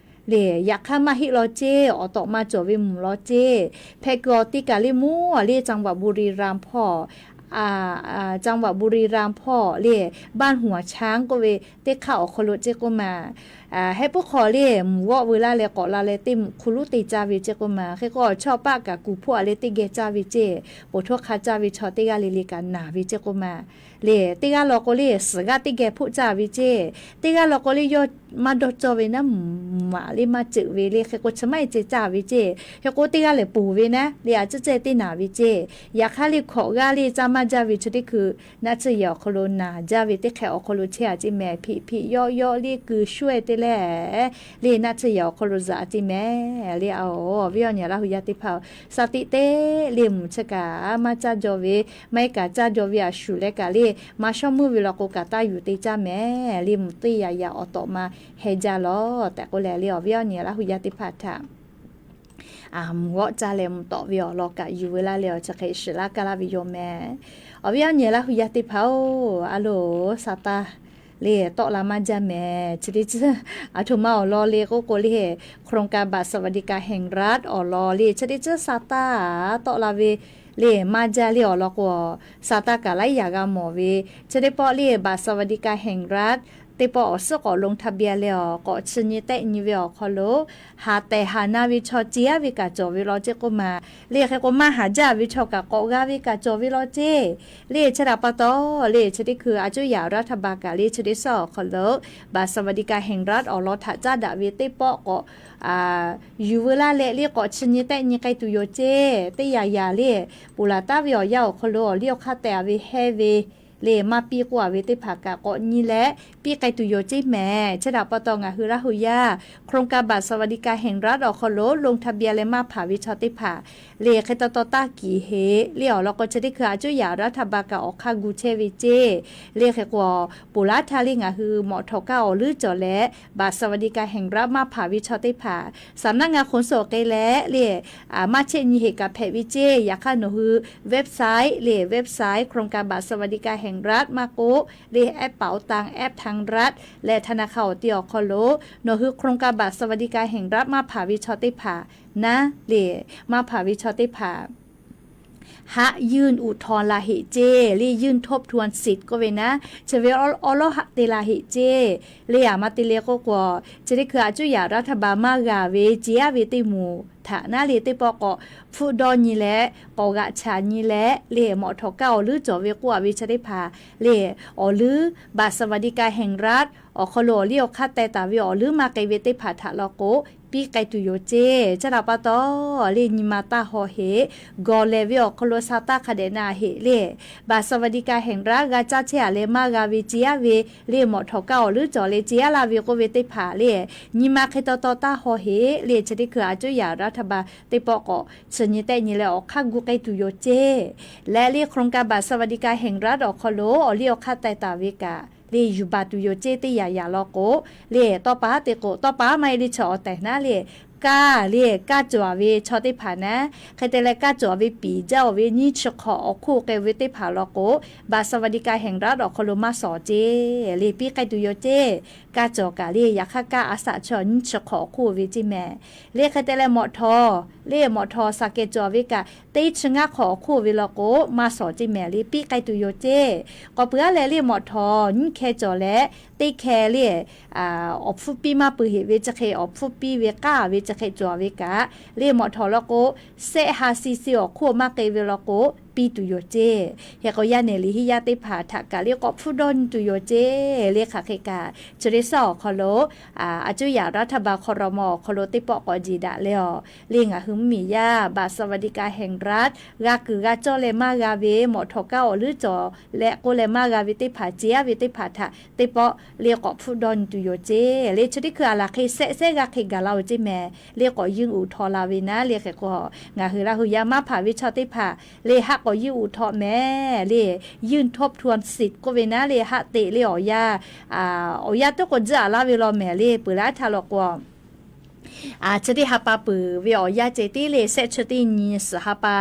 le. Yaꞈ hk'aˇ maˇ heˆ law ceˇ, awˬ tawꞈ ma cawˬ ve mvuhˬ law ceˇ. Hpehꞈ kuiˬ awˬ ti kaꞈ le mvuhˇ a le จังหวัดบุรีรัมย์ hpawˇ, จังหวัดบุรีรัมย์ hpawˇ le, บ้านหัวช้าง k'oˆ ve teˇ hk'aˆ awˬ hk'aw lo ceˇ k'oˆ ma. Heh puiˉ hk'awꞈ le mvuhˬ g'awˆ veu laˇ leh k'awꞈ la leh teˇ mvuhˬ hku luˉ te caˇ ve ceˇ k'oˆ ma. Hk'e k'o awˬ chawˇ paˆ kaꞈ kuˬ hpoˆ-a leh teˇ geh caˇ ve ceˇ, poˬ htoˇ hk'a caˇ ve chaw teˇ g'aˇ le le kaꞈ naˬ ve ceˇ k'oˆ ma. Le teˇ g'aˇ law k'o le suhˍ g'aˇ teˇ geh hpoˆ caˇ ve ceˇ, teˇ g'aˇ law k'o le yawˇ maˇ dawˇ cawˇ ve naˉ, mvuhˬ a le maˇ ceuꞈ ve le. Hk'e k'o chi maˇ heˆ ceh caˇ ve ceˇ. Hk'e k'o teˇ g'aˇ lehˬ poˬ ve naˉ le, a ciˉ ceh teˇ naˬ ve ceˇ. Yaꞈ hk'aˇ le hkawꞈ g'aˇ le caˇ maˇ jaˇ ve chi teˇ hkui naˆ tsuhˇ yehˬ awˬ hk'aw lo naˬ jaˇ ve teˇ hk'ehꞈ awˬ hk'aw lo chehˇ-a ceˇ mehˍ. Hpiꞈ hpiꞈ yawˆ yawˆ le kuiˬ shuˉ-e te leh le naˆ tsuhˇ yehˬ awˬ hk'aw lo zuhꞈ-a ceˇ mehˍ le. Awˬ viˉ awˬ nyi Laˇ hu yaˇ teˇ hpaˍ-oˬ, sa tiꞈ te le mvuhˬ chi kaꞈ maˇ caˇ jaw ve, maˇ heˆ kaꞈ caˇ jaw ve a shuˍ leh kaꞈ le maˇ shawˉ meuˇ ve law k'o kaꞈ taˇ yuˬ te caˇ mehˍ le. Mvuhˬ teˇ yaꞈ yaꞈ awˬ tawꞈ ma heh jaˇ lawˬ tehꞈ k'oˆ leh le awˬ viˉ awˬ nyi Laˇ hu yaˇ teˇ hpaˍ htaꞈ mvuhˬ g'awˆ caˇ leh mvuhˬ tawꞈ ve awˬ lawn kaꞈ yuˬ veu laˇ leh awˬ chi hk'e shiˍ laˇ kaˇ laˇ ve yoˬ mehˍ. Awˬ viˉ awˬ nyi Laˇ hu yaˇ teˇ hpaˍ-oˬ, a loˬ sa taˇ le tawˆ la maˇ jaˇ mehˍ. Chi teˇ ceuˬ aˬ htoꞈ ma awˬ lawn le k'oˆ k'o le, โครงการบัตรสวัสดิการแห่งรัฐ awˬ lawn le chi teˇ ceuˬ sa taˇ tawˆ la ve le maˇ jaˇ le awˬ lawn k'o, sa taˇ kaꞈ laiˉ yaꞈ g'a mawˬ ve. Chi teˇ pawˆ le บัตรสวัสดิการแห่งรัฐ teˇ pawˆ awˬ suhˉ k'awꞈ ลงทะเบียน leh awˬ k'awꞈ chi nyi tehˆ nyi ve awˬ hk'aw lo haˍ tehˬ haˍ na ve chaw ce-a ve kaꞈ cawˬ ve law ceˇ k'oˆ ma. Le hk'e k'o maˇ haˍ jaˇ ve chaw kaꞈ k'awꞈ g'a ve kaꞈ cawˬ ve law ceˇ. Le chi htaꞈ pa taw le chi teˇ hkui a cuˇ yaꞈ รัฐบาล kaꞈ le chi teˇ suhˉ awˬ hk'aw lo บัตรสวัสดิการแห่งรัฐ awˬ lawn htaꞈ caˉ daꞈ ve teˇ pawˆ k'awꞈ yuˬ veu laˇ leh le k'awꞈ chi nyi tehˆ nyi k'ai tuˬ yoˬ ceˇ. Teˇ yaꞈ yaꞈ le ponˬ laˬ taˍ ve awˬ yanˇ awˬ hk'aw lo awˬ liˇ awˬ hk'aˇ tehꞈ-a ve hehˇ ve le maˇ piˇ k'oˆ a ve teˇ hpaˍ kaꞈ k'awꞈ nyi leh piˇ k'ai tuˬ yoˬ ceˇ mehˍ. Chi htaꞈ pa taw ngaˬ hui Laˇ hu yaˇ โครงการบัตรสวัสดิการแห่งรัฐ awˬ hk'aw lo ลงทะเบียน leh maˇ hpanˍ ve chaw teˇ hpaˍ le hk'e taw taw taˇ kiˍ heꞈ le awˬ lawn k'o chi teˇ hkui a cuˇ yaꞈ รัฐบาล kaꞈ awˬ hk'aˇ gu chehˇ ve ceˇ. Le hk'e k'o, ponˬ laˇ htaˇ le ngaˬ hui mawꞈ htawꞈ kaˇ awˬ leuˉ cawˬ leh บัตรสวัสดิการแห่งรัฐ maˇ hpanˍ ve chaw teˇ hpaˍ สำนักงานขนส่ง k'ai leh le maˇ chehˇ nyi heꞈ kaꞈ hpehꞈ ve ceˇ. Yaꞈ hk'aˇ nawˬ hui website le website โครงการบัตรสวัสดิการแห่งรัฐ maˇ k'oˆ le แอปเป๋าตัง แอปธนาคาร awˬ ti awˬ hk'aw lo nawˬ hui โครงการบัตรสวัสดิการแห่งรัฐ maˇ hpanˍ ve chaw teˇ hpaˍ naˉ le maˇ hpanˍ ve chaw teˇ hpaˍ haꞈ ยื่นอุทธรณ์ la heꞈ ceˇ le ยื่นทบทวนสิทธิ์ k'oˆ ve naˉ chi ve awˉ lawˉ haꞈ te la heꞈ ceˇ. Le aˬ ma te le k'oˆ k'o, chi teˇ hkui a cuˇ yaꞈ รัฐบาล maˇ g'a ve ceˇ aˉ ve teˇ moˍ htaꞈ naˉ le teˇ pawˆ k'awꞈ hpfuhˆ dawˇ nyi leh k'awꞈ g'aꞈ chaꞈ nyi leh le mawꞈ htawꞈ kaˇ awˬ leuˉ cawˬ ve k'oˆ a ve chi teˇ hpaˍ le awˬ leuˉ บัตรสวัสดิการแห่งรัฐ awˬ hk'aw lo awˬ liˇ awˬ hk'aˇ teh taˍ ve awˬ leuˉ maˇ k'ai ve teˇ hpaˍ htaꞈ law k'o piˇ k'ai tuˬ yoˬ ceˇ. Chi htaꞈ pa taw le nyi ma taˇ haw heꞈ. Gawˬ lehˬ ve awˬ hk'aw lo sha taˇ hk'a dehꞈ na heꞈ le บัตรสวัสดิการแห่งรัฐ g'a caˇ chehˇ a leh maˇ g'a ve ceˇ aˉ ve le mawꞈ htawꞈ kaˇ awˬ leuˉ cawˬ leh ceˇ aˉ laˇ ve k'oˆ ve teˇ hpaˍ le nyi ma hk'e taw taw taˇ haw heꞈ. Le chi teˇ hkui a cuˇ yaꞈ รัฐบาล teˇ pawˆ k'awꞈ chi nyi tehˆ nyi leh awˬ hk'aˇ gu k'ai tuˬ yoˬ ceˇ. Leh le โครงการบัตรสวัสดิการแห่งรัฐ awˬ hk'aw lo awˬ liˇ awˬ hk'aˇ teh taˍ ve kaꞈ le yuˬ baˬ tuˬ yoˬ ceˇ. Teˇ yaꞈ yaꞈ law k'o le tawˇ pa haˉ te k'o tawˇ pa haˉ maˇ heˆ le chi awˬ tehˬ naˉ le kaˇ le kaˇ cawˬ a ve chaw teˇ hpaˍ naˉ hk'e te leh kaˇ cawˬ a ve piˍ jaˇ oˬ ve nyiˇ chi hk'awꞈ awˬ hk'oˆ k'ai ve teˇ hpaˍ law k'o บัตรสวัสดิการแห่งรัฐ awˬ hk'aw lo maˇ shawˍ ceˇ le piˇ k'ai tuˬ yoˬ ceˇ. Kaˇ cawˬ kaꞈ le yaꞈ hk'aˇ kaˇ a shaꞈ chi nyiˇ chi hk'awꞈ awˬ hk'oˆ ve ceˇ mehˍ. Le hk'e te leh mawꞈ htawꞈ le mawꞈ htawꞈ shaˍ kehˬ cawˬ ve kaꞈ teˇ chi ngaˇ hk'awꞈ awˬ hk'oˆ ve law k'o maˇ shawˍ ceˇ mehˍ le piˇ k'ai tuˬ yoˬ ceˇ. K'awꞈ peuˬ aˉ leh le mawꞈ htawꞈ nyiˇ hkeh cawˬ leh teˇ hkeh le awˬ hpfuhˇ piˇ maˇ peuˬ heꞈ ve chi hk'e awˬ hpfuhˇ piˇ ve k'aˇ ve chi hk'e cawˬ ve kaꞈ le mawꞈ htawꞈ law k'o shehˆ ha si si awˬ hk'oˆ maˇ k'ai ve law k'o piˇ tuˬ yoˬ ceˇ. Hk'e k'o yaˇ nehˬ liꞈ henˇ yaˇ teˇ hpaˍ htaꞈ kaꞈ le k'awꞈ hpfuhˇ dawˇ nyi tuˬ yoˬ ceˇ. Le hk'aˬ hk'e kaꞈ chi teˇ shaˉ awˬ hk'aw lo a cuˇ yaꞈ รัฐบาล ครม. awˬ hk'aw lo teˇ pawˆ k'awꞈ jeˬ daꞈ leh awˬ le ngaˬ hui mvuhˇmiˬ yaˇ บัตรสวัสดิการแห่งรัฐ g'a kuiˬ g'a cawˇ leh maˇ g'a ve mawꞈ htawꞈ kaˇ awˬ leuˉ cawˬ leh k'oˆ leh maˇ g'a ve teˇ hpaˍ ceˇ aˉ ve teˇ hpaˍ htaꞈ teˇ pawˆ le k'awꞈ hpfuhˇ dawˇ nyi tuˬ yoˬ ceˇ. Le chi teˇ hkui a laˬ hk'e shehˆ shehˆ g'aˇ hk'e gaˬ la oˬ ceˇ mehˍ. Le k'awꞈ ยื่นอุทธรณ์ la ve naˉ le hk'e k'o ngaˬ hui Laˇ hu yaˇ maˇ hpanˍ ve chaw teˇ hpaˍ le haˆ k'awꞈ ยื่นอุทธรณ์ mehˍ le ยื่นทบทวนสิทธิ์ k'oˆ ve naˉ le haˆ teꞈ le awˬ yanˇ awˬ yanˇ teˇ k'o tzuhˆ a laˇ ve law mehˍ le peuˬ laˇ htaˇ law k'o chi teˇ ha pa peuˬ ve awˬ yanˇ ceh tiˉ le shehˆ chi teˇ nyi suhˍ ha pa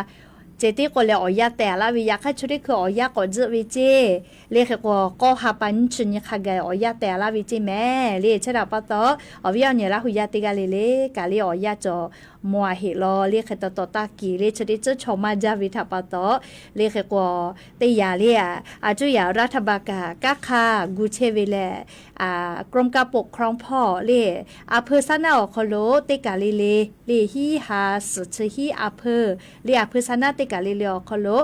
ceh tiˉ k'o leh awˬ yanˇ teh a laˇ ve yaꞈ hk'aˇ chi teˇ hkui awˬ yanˇ k'awꞈ tzuhˆ ve ceˇ. Le hk'e k'o k'awˇ ha pa nyiˇ chi nyi hk'a gaˬ awˬ yanˇ teh a laˇ ve ceˇ mehˍ le. Chi htaꞈ pa taw awˬ viˉ awˬ nyi Laˇ hu yaˇ teˇ g'aˇ le le kaꞈ le awˬ yanˇ cawˬ maw a heꞈ law le hk'e taw taw taˇ kiˍ le chi teˇ ceuˬ chaw maˇ jaˇ ve htaꞈ pa taw le hk'e k'o teˇ yaꞈ le a cuˇ yaꞈ รัฐบาล kaꞈ kanˉ hk'aˇ gu chehˇ ve leh กรมการปกครอง hpawˇ le อำเภอ shaˉ naˆ awˬ hk'aw lo teˇ kaˬ le le le hiˉ ha suhˍ chi hiˉ อำเภอ le อำเภอ shaˉ naˆ teˇ kaˬ le le awˬ hk'aw lo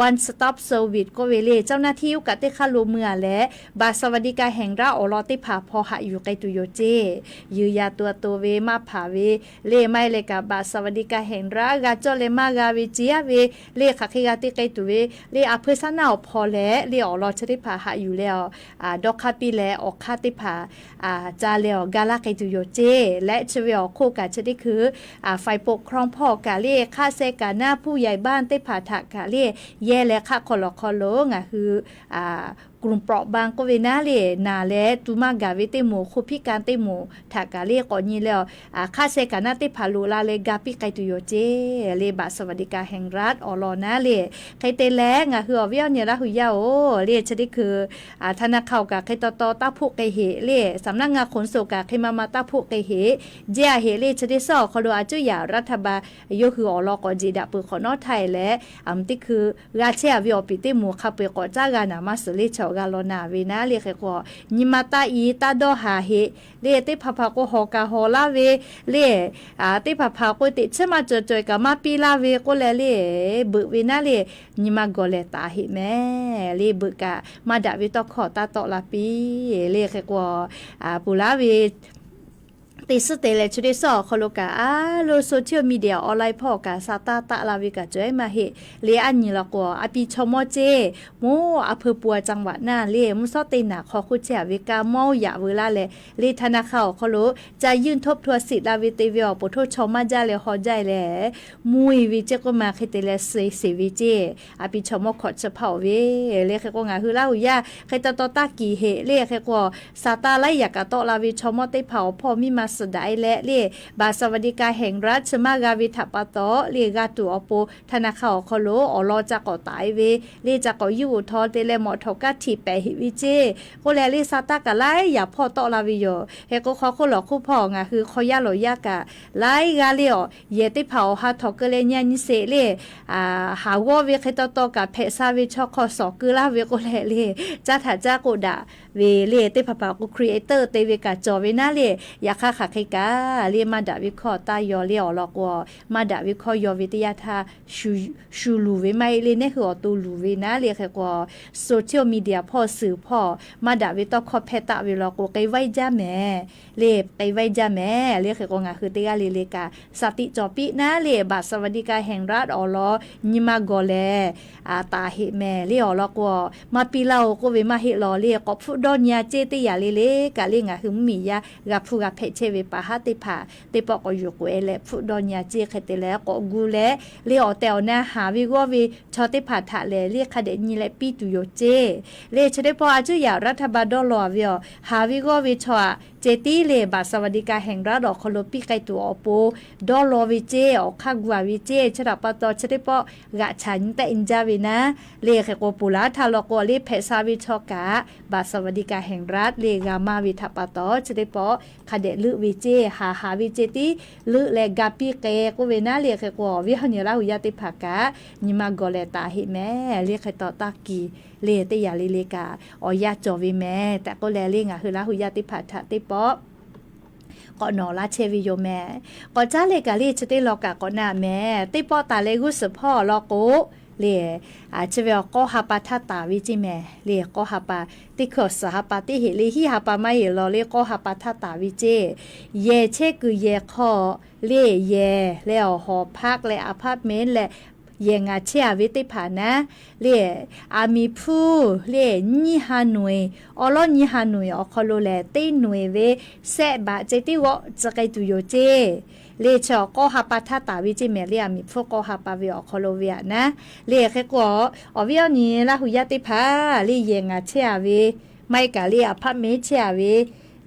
one stop service k'oˆ ve le เจ้าหน้าที่ yuˇ kaꞈ teˇ hk'aˇ lo mui a leh บัตรสวัสดิการแห่งรัฐ awˬ lawn teˇ hpaˍ hpaw haꞈ yuˬ k'ai tuˬ yoˬ ceˇ. Yuˬ yaꞈ to a to ve maˇ hpanˍ ve le maˇ heˆ leh kaꞈ บัตรสวัสดิการแห่งรัฐ g'a cawˇ leh maˇ g'a ve ceˇ aˉ ve le hk'aˬ hk'e g'a te k'ai tuˬ ve le อำเภอ shaˉ naˆ awˬ hpaw leh le awˬ lawn chi teˇ hpaˍ haꞈ yuˬ leh a dawˇ hk'aˇ piˇ leh awˬ hk'aˇ teˇ hpaˍ ca leh awˬ ga laˇ k'ai tuˬ yoˬ ceˇ. Leh chi ve awˬ hk'oˆ kaꞈ chi teˇ hkui ฝ่ายปกครอง hpawˇ kaꞈ le hk'aˆ seh kaꞈ naˉ ผู้ใหญ่บ้าน teˇ hpaˍ htaꞈ kaꞈ le yehˇ leh hk'aˆ hk'aw lawˬ hk'aw lo ngaˬ hui k'oˆ ve naˉ le naˬ leh tu maˇ gaˬ ve teˇ moˍ คนพิการ teˇ moˍ htaꞈ kaꞈ le k'awꞈ nyi leh a hk'aˆ seh kaꞈ naˉ teˇ hpaˍ loꞈ la leh ga piˇ k'ai tuˬ yoˬ ceˇ. Le บัตรสวัสดิการแห่งรัฐ awˬ lawn naˉ le hk'e te leh ngaˬ hui awˬ viˉ awˬ nyi Laˇ hu yaˇ oˬ le chi teˇ hkui ธนาคาร awˬ kaꞈ hk'e taw taw taˇ hpoˆ k'ai heꞈ le สำนักงานขนส่ง kaꞈ hk'e ma ma taˇ hpoˆ k'ai heꞈ. Jehˇ a heꞈ le chi teˇ shaˉ awˬ hk'aw lo a cuˇ yaꞈ รัฐบาล yawˇ hui awˬ lawn k'awꞈ jeˬ daꞈ peuˬ hk'awꞈ nawˉ htaˇ e leh a teˇ hkui g'a chehˇ a ve awˬ piˍ teˇ moˍ hk'a peu-eˬ k'awꞈ caˉ g'a naˍ maˇ suhˍ le chaw g'a law naˍ ve naˉ le hk'e k'o nyi ma taˇ i taˇ dawˇ haˍ heꞈ le teˇ hpaˍ hpaˍ k'o hawˬ kaꞈ hawˬ laˇ ve le teˇ hpaˍ hpaˍ k'o teꞈ chiˉ maˇ cawˬ cawˬ kaꞈ maˇ piˇ laˇ ve k'oˆ leh le beuꞈ ve naˉ le nyi ma gawˬ lehˬ taˍ heꞈ mehˍ le beuꞈ kaꞈ maˇ daꞈ ve tawˇ hkawˇ taˇ tawˆ la piˇ le hk'e k'o ponˬ laˇ ve Teˇ suhˉ te leh chi teˇ suhˉ awˬ hk'aw lo kaꞈ, a lo social media online hpawˇ kaꞈ sa taˇ taˆ la ve kaꞈ cawˬ maˇ heˆ. Le a nyi law k'o, a pi chaw mawˇ ceˇ, mvuhˇ a hpeu pua caˇ vaꞈ naˇ le, mvuhˇ shawˉ teˇ naˍ hk'aw hk'oˆ chehˇ a ve kaꞈ mawˇ yaꞈ veu laˇ leh, le ธนาคาร awˬ hk'aw lo ca yunˇ htoˆ htuˇ a siꞈ la ve te ve awˬ poˬ htoˇ chaw maˇ jaˇ leh haw jaˇ leh, mvuhˇ e ve ceˇ k'oˆ ma hk'e te leh suh sheˍ ve ceˇ. A pi chaw mawˇ hkawꞈ chi hpaˇ oˬ ve le hk'e k'o, ngaˬ hui Laˇ huˍ yaˇ hk'e taw taw taˇ kiˬ heꞈ le hk'e k'o, sa taˇ laiˉ yaꞈ kaꞈ tawˆ la ve chaw mawˇ teˇ hpaˍ awˬ hpawˇ miˇ ma suhˍ daꞈ e leh le, บัตรสวัสดิการแห่งรัฐ chi maˇ g'a ve htaꞈ pa taw le, g'a tuˬ awˬ pon ธนาคาร awˬ hk'aw lo awˬ lawn ca k'awꞈ taˍ e ve le, ca k'awꞈ yuˇ g'uˬ htaw te leh mawꞈ htawꞈ kaˇ htiꞈ pehˍ heꞈ ve ceˇ k'oˆ leh le, sa taˇ kaꞈ laiˉ yaꞈ hpawˇ tawˆ la ve yoˬ. Hk'e k'o hk'aw hk'oˆ lawˬ hk'oˆ hpawˇ ngaˬ hui hk'aw yaˇ lawˬ yaˇ kaꞈ laiˉ g'aˇ le awˬ yehˬ teˇ hpaˍ awˬ ha htawꞈ keu leh nyi a nyi sheˍ le, haˍ g'awˇ ve hk'e taw taw kaꞈ hpehꞈ sha ve chaw hk'aw shawˍ keu laˇ ve k'oˆ leh le, caˇ htaꞈ caˇ k'oˆ daꞈ ve le, teˇ hpaˍ hpaˍ k'o creator te ve kaꞈ cawˬ ve naˉ le, yaꞈ hk'aˇ hk'aˬ hk'e kaꞈ le, maˇ daꞈ ve hkawˇ taˇ yaw le awˬ lawn k'o, maˇ daꞈ ve hkawˇ yaw ve teˇ yanˇ htaˇ shu luˬ ve maˇ heˆ le, neˉ hui awˬ to luˬ ve naˉ le hk'e k'o, social media hpawˇ suhˍ hpawˇ maˇ daꞈ ve tawˇ hkawˇ hpehˇ taˆ ve lawn k'o, k'ai vaiˇ jaˇ mehˍ le, k'ai vaiˇ jaˇ mehˍ le hk'e k'o, ngaˬ hui teˇ g'aˇ le le kaꞈ สติ cawˬ piˇ naˉ le, บัตรสวัสดิการแห่งรัฐ awˬ lawn nyi ma gawˬ lehˬ taˍ heꞈ mehˍ le awˬ lawn k'o, maˇ piˇ laˇ oˬ k'oˆ ve maˇ heˆ law le, k'awꞈ hpfuhˆ dawˇ nyi a ceˇ. Teˇ yanˇ le le kaꞈ le ngaˬ hui mvuhˇmiˬ yaˇ g'a hpuˇ g'a hpehꞈ chehˇ ve pa haˉ teˇ hpaˍ teˇ pawˆ k'awꞈ yuˬ k'oꞈ e leh hpfuhˆ dawˇ nyi a ceˇ. Hk'e te leh k'awꞈ gu leh le, awˬ tehˬ awˬ na haˍ ve g'awˇ ve chaw teˇ hpaˍ htaꞈ lehˬ le hk'a dehꞈ nyi leh piˇ tuˬ yoˬ ceˇ. Le chi teˇ pawˆ a cuˉ yaꞈ รัฐบาล dawˇ law a ve awˬ haˍ ve g'awˇ ve chaw aꞈ ceh tiˉ le, บัตรสวัสดิการแห่งรัฐ awˬ hk'aw lo piˇ k'ai tuˬ awˬ pon dawˇ law ve ceˇ, awˬ hk'aˇ gu a ve ceˇ. Chi htaꞈ pa taw chi teˇ pawˆ g'aꞈ chaꞈ nyi tehˆ nyi jaˇ ve naˉ le hk'e k'o, ponˬ laˬ htaˇ law k'o le hpehꞈ sha ve chaw kaꞈ บัตรสวัสดิการแห่งรัฐ le g'a maˇ ve htaꞈ pa taw chi teˇ pawˆ hk'a dehꞈ leuˆ ve ceˇ, haˍ haˍ ve ceh tiˉ leuˆ leh ga piˇ k'ai k'oˆ ve naˉ le hk'e k'o, awˬ viˉ awˬ nyi Laˇ huˍ yaˇ teˇ hpaˍ kaꞈ nyi ma gawˬ lehˬ taˍ heꞈ mehˍ le hk'e taw taˇ kiˬ le, teˇ yanˇ le le kaꞈ awˬ yanˇ cawˬ ve mehˍ tehꞈ k'oˆ leh le, ngaˬ hui Laˇ huˍ yaˇ teˇ hpaˍ htaꞈ teˇ pawˆ k'awꞈ nawˬ laˇ chehˇ ve yoˬ mehˍ. K'awꞈ caˉ le kaꞈ le chi teˇ lawn kaꞈ k'awꞈ na mehˍ. Teˇ pawˆ taˍ leh g'uˇ suhˍ hpawˇ awˬ lawn k'o le, chi ve awˬ k'awˇ ha pa htaˇ taˍ ve ceˇ mehˍ le. K'awˇ ha pa teˇ hkui awˬ suhˍ ha pa teˇ heꞈ le, hiˉ ha pa maˇ heˆ law le, k'awˇ ha pa htaˇ taˍ ve ceˇ. Yehˬ chehˇ kuiˬ yehˬ hk'aw le, yehˬ leh awˬ hawˍ hpaˆ leh apartment leh yehˬ ngaˬ chehˇ a ve teˇ hpaˍ naˉ le, aˬ miˍ hpfuhˇ le nyiˇ ha nawˬ eˬ, awˉ lawˉ nyiˇ ha nawˬ eˬ awˬ hk'aw lo lehˬ teˇ nawˬ eˬ ve sehˆ baꞈ ceh tiˉ g'awˆ tcuh k'ai tuˬ yoˬ ceˇ. Le chi awˬ k'awˇ ha pa htaˇ taˍ ve ceˇ mehˍ le, aˬ miˍ hpfuhˇ k'awˇ ha pa ve awˬ hk'aw lo ve aꞈ naˉ le hk'e k'o, awˬ viˉ awˬ nyi Laˇ huˍ yaˇ teˇ hpaˍ le, yehˬ ngaˬ chehˇ a ve, maˇ heˆ kaꞈ le apartment chehˇ a ve,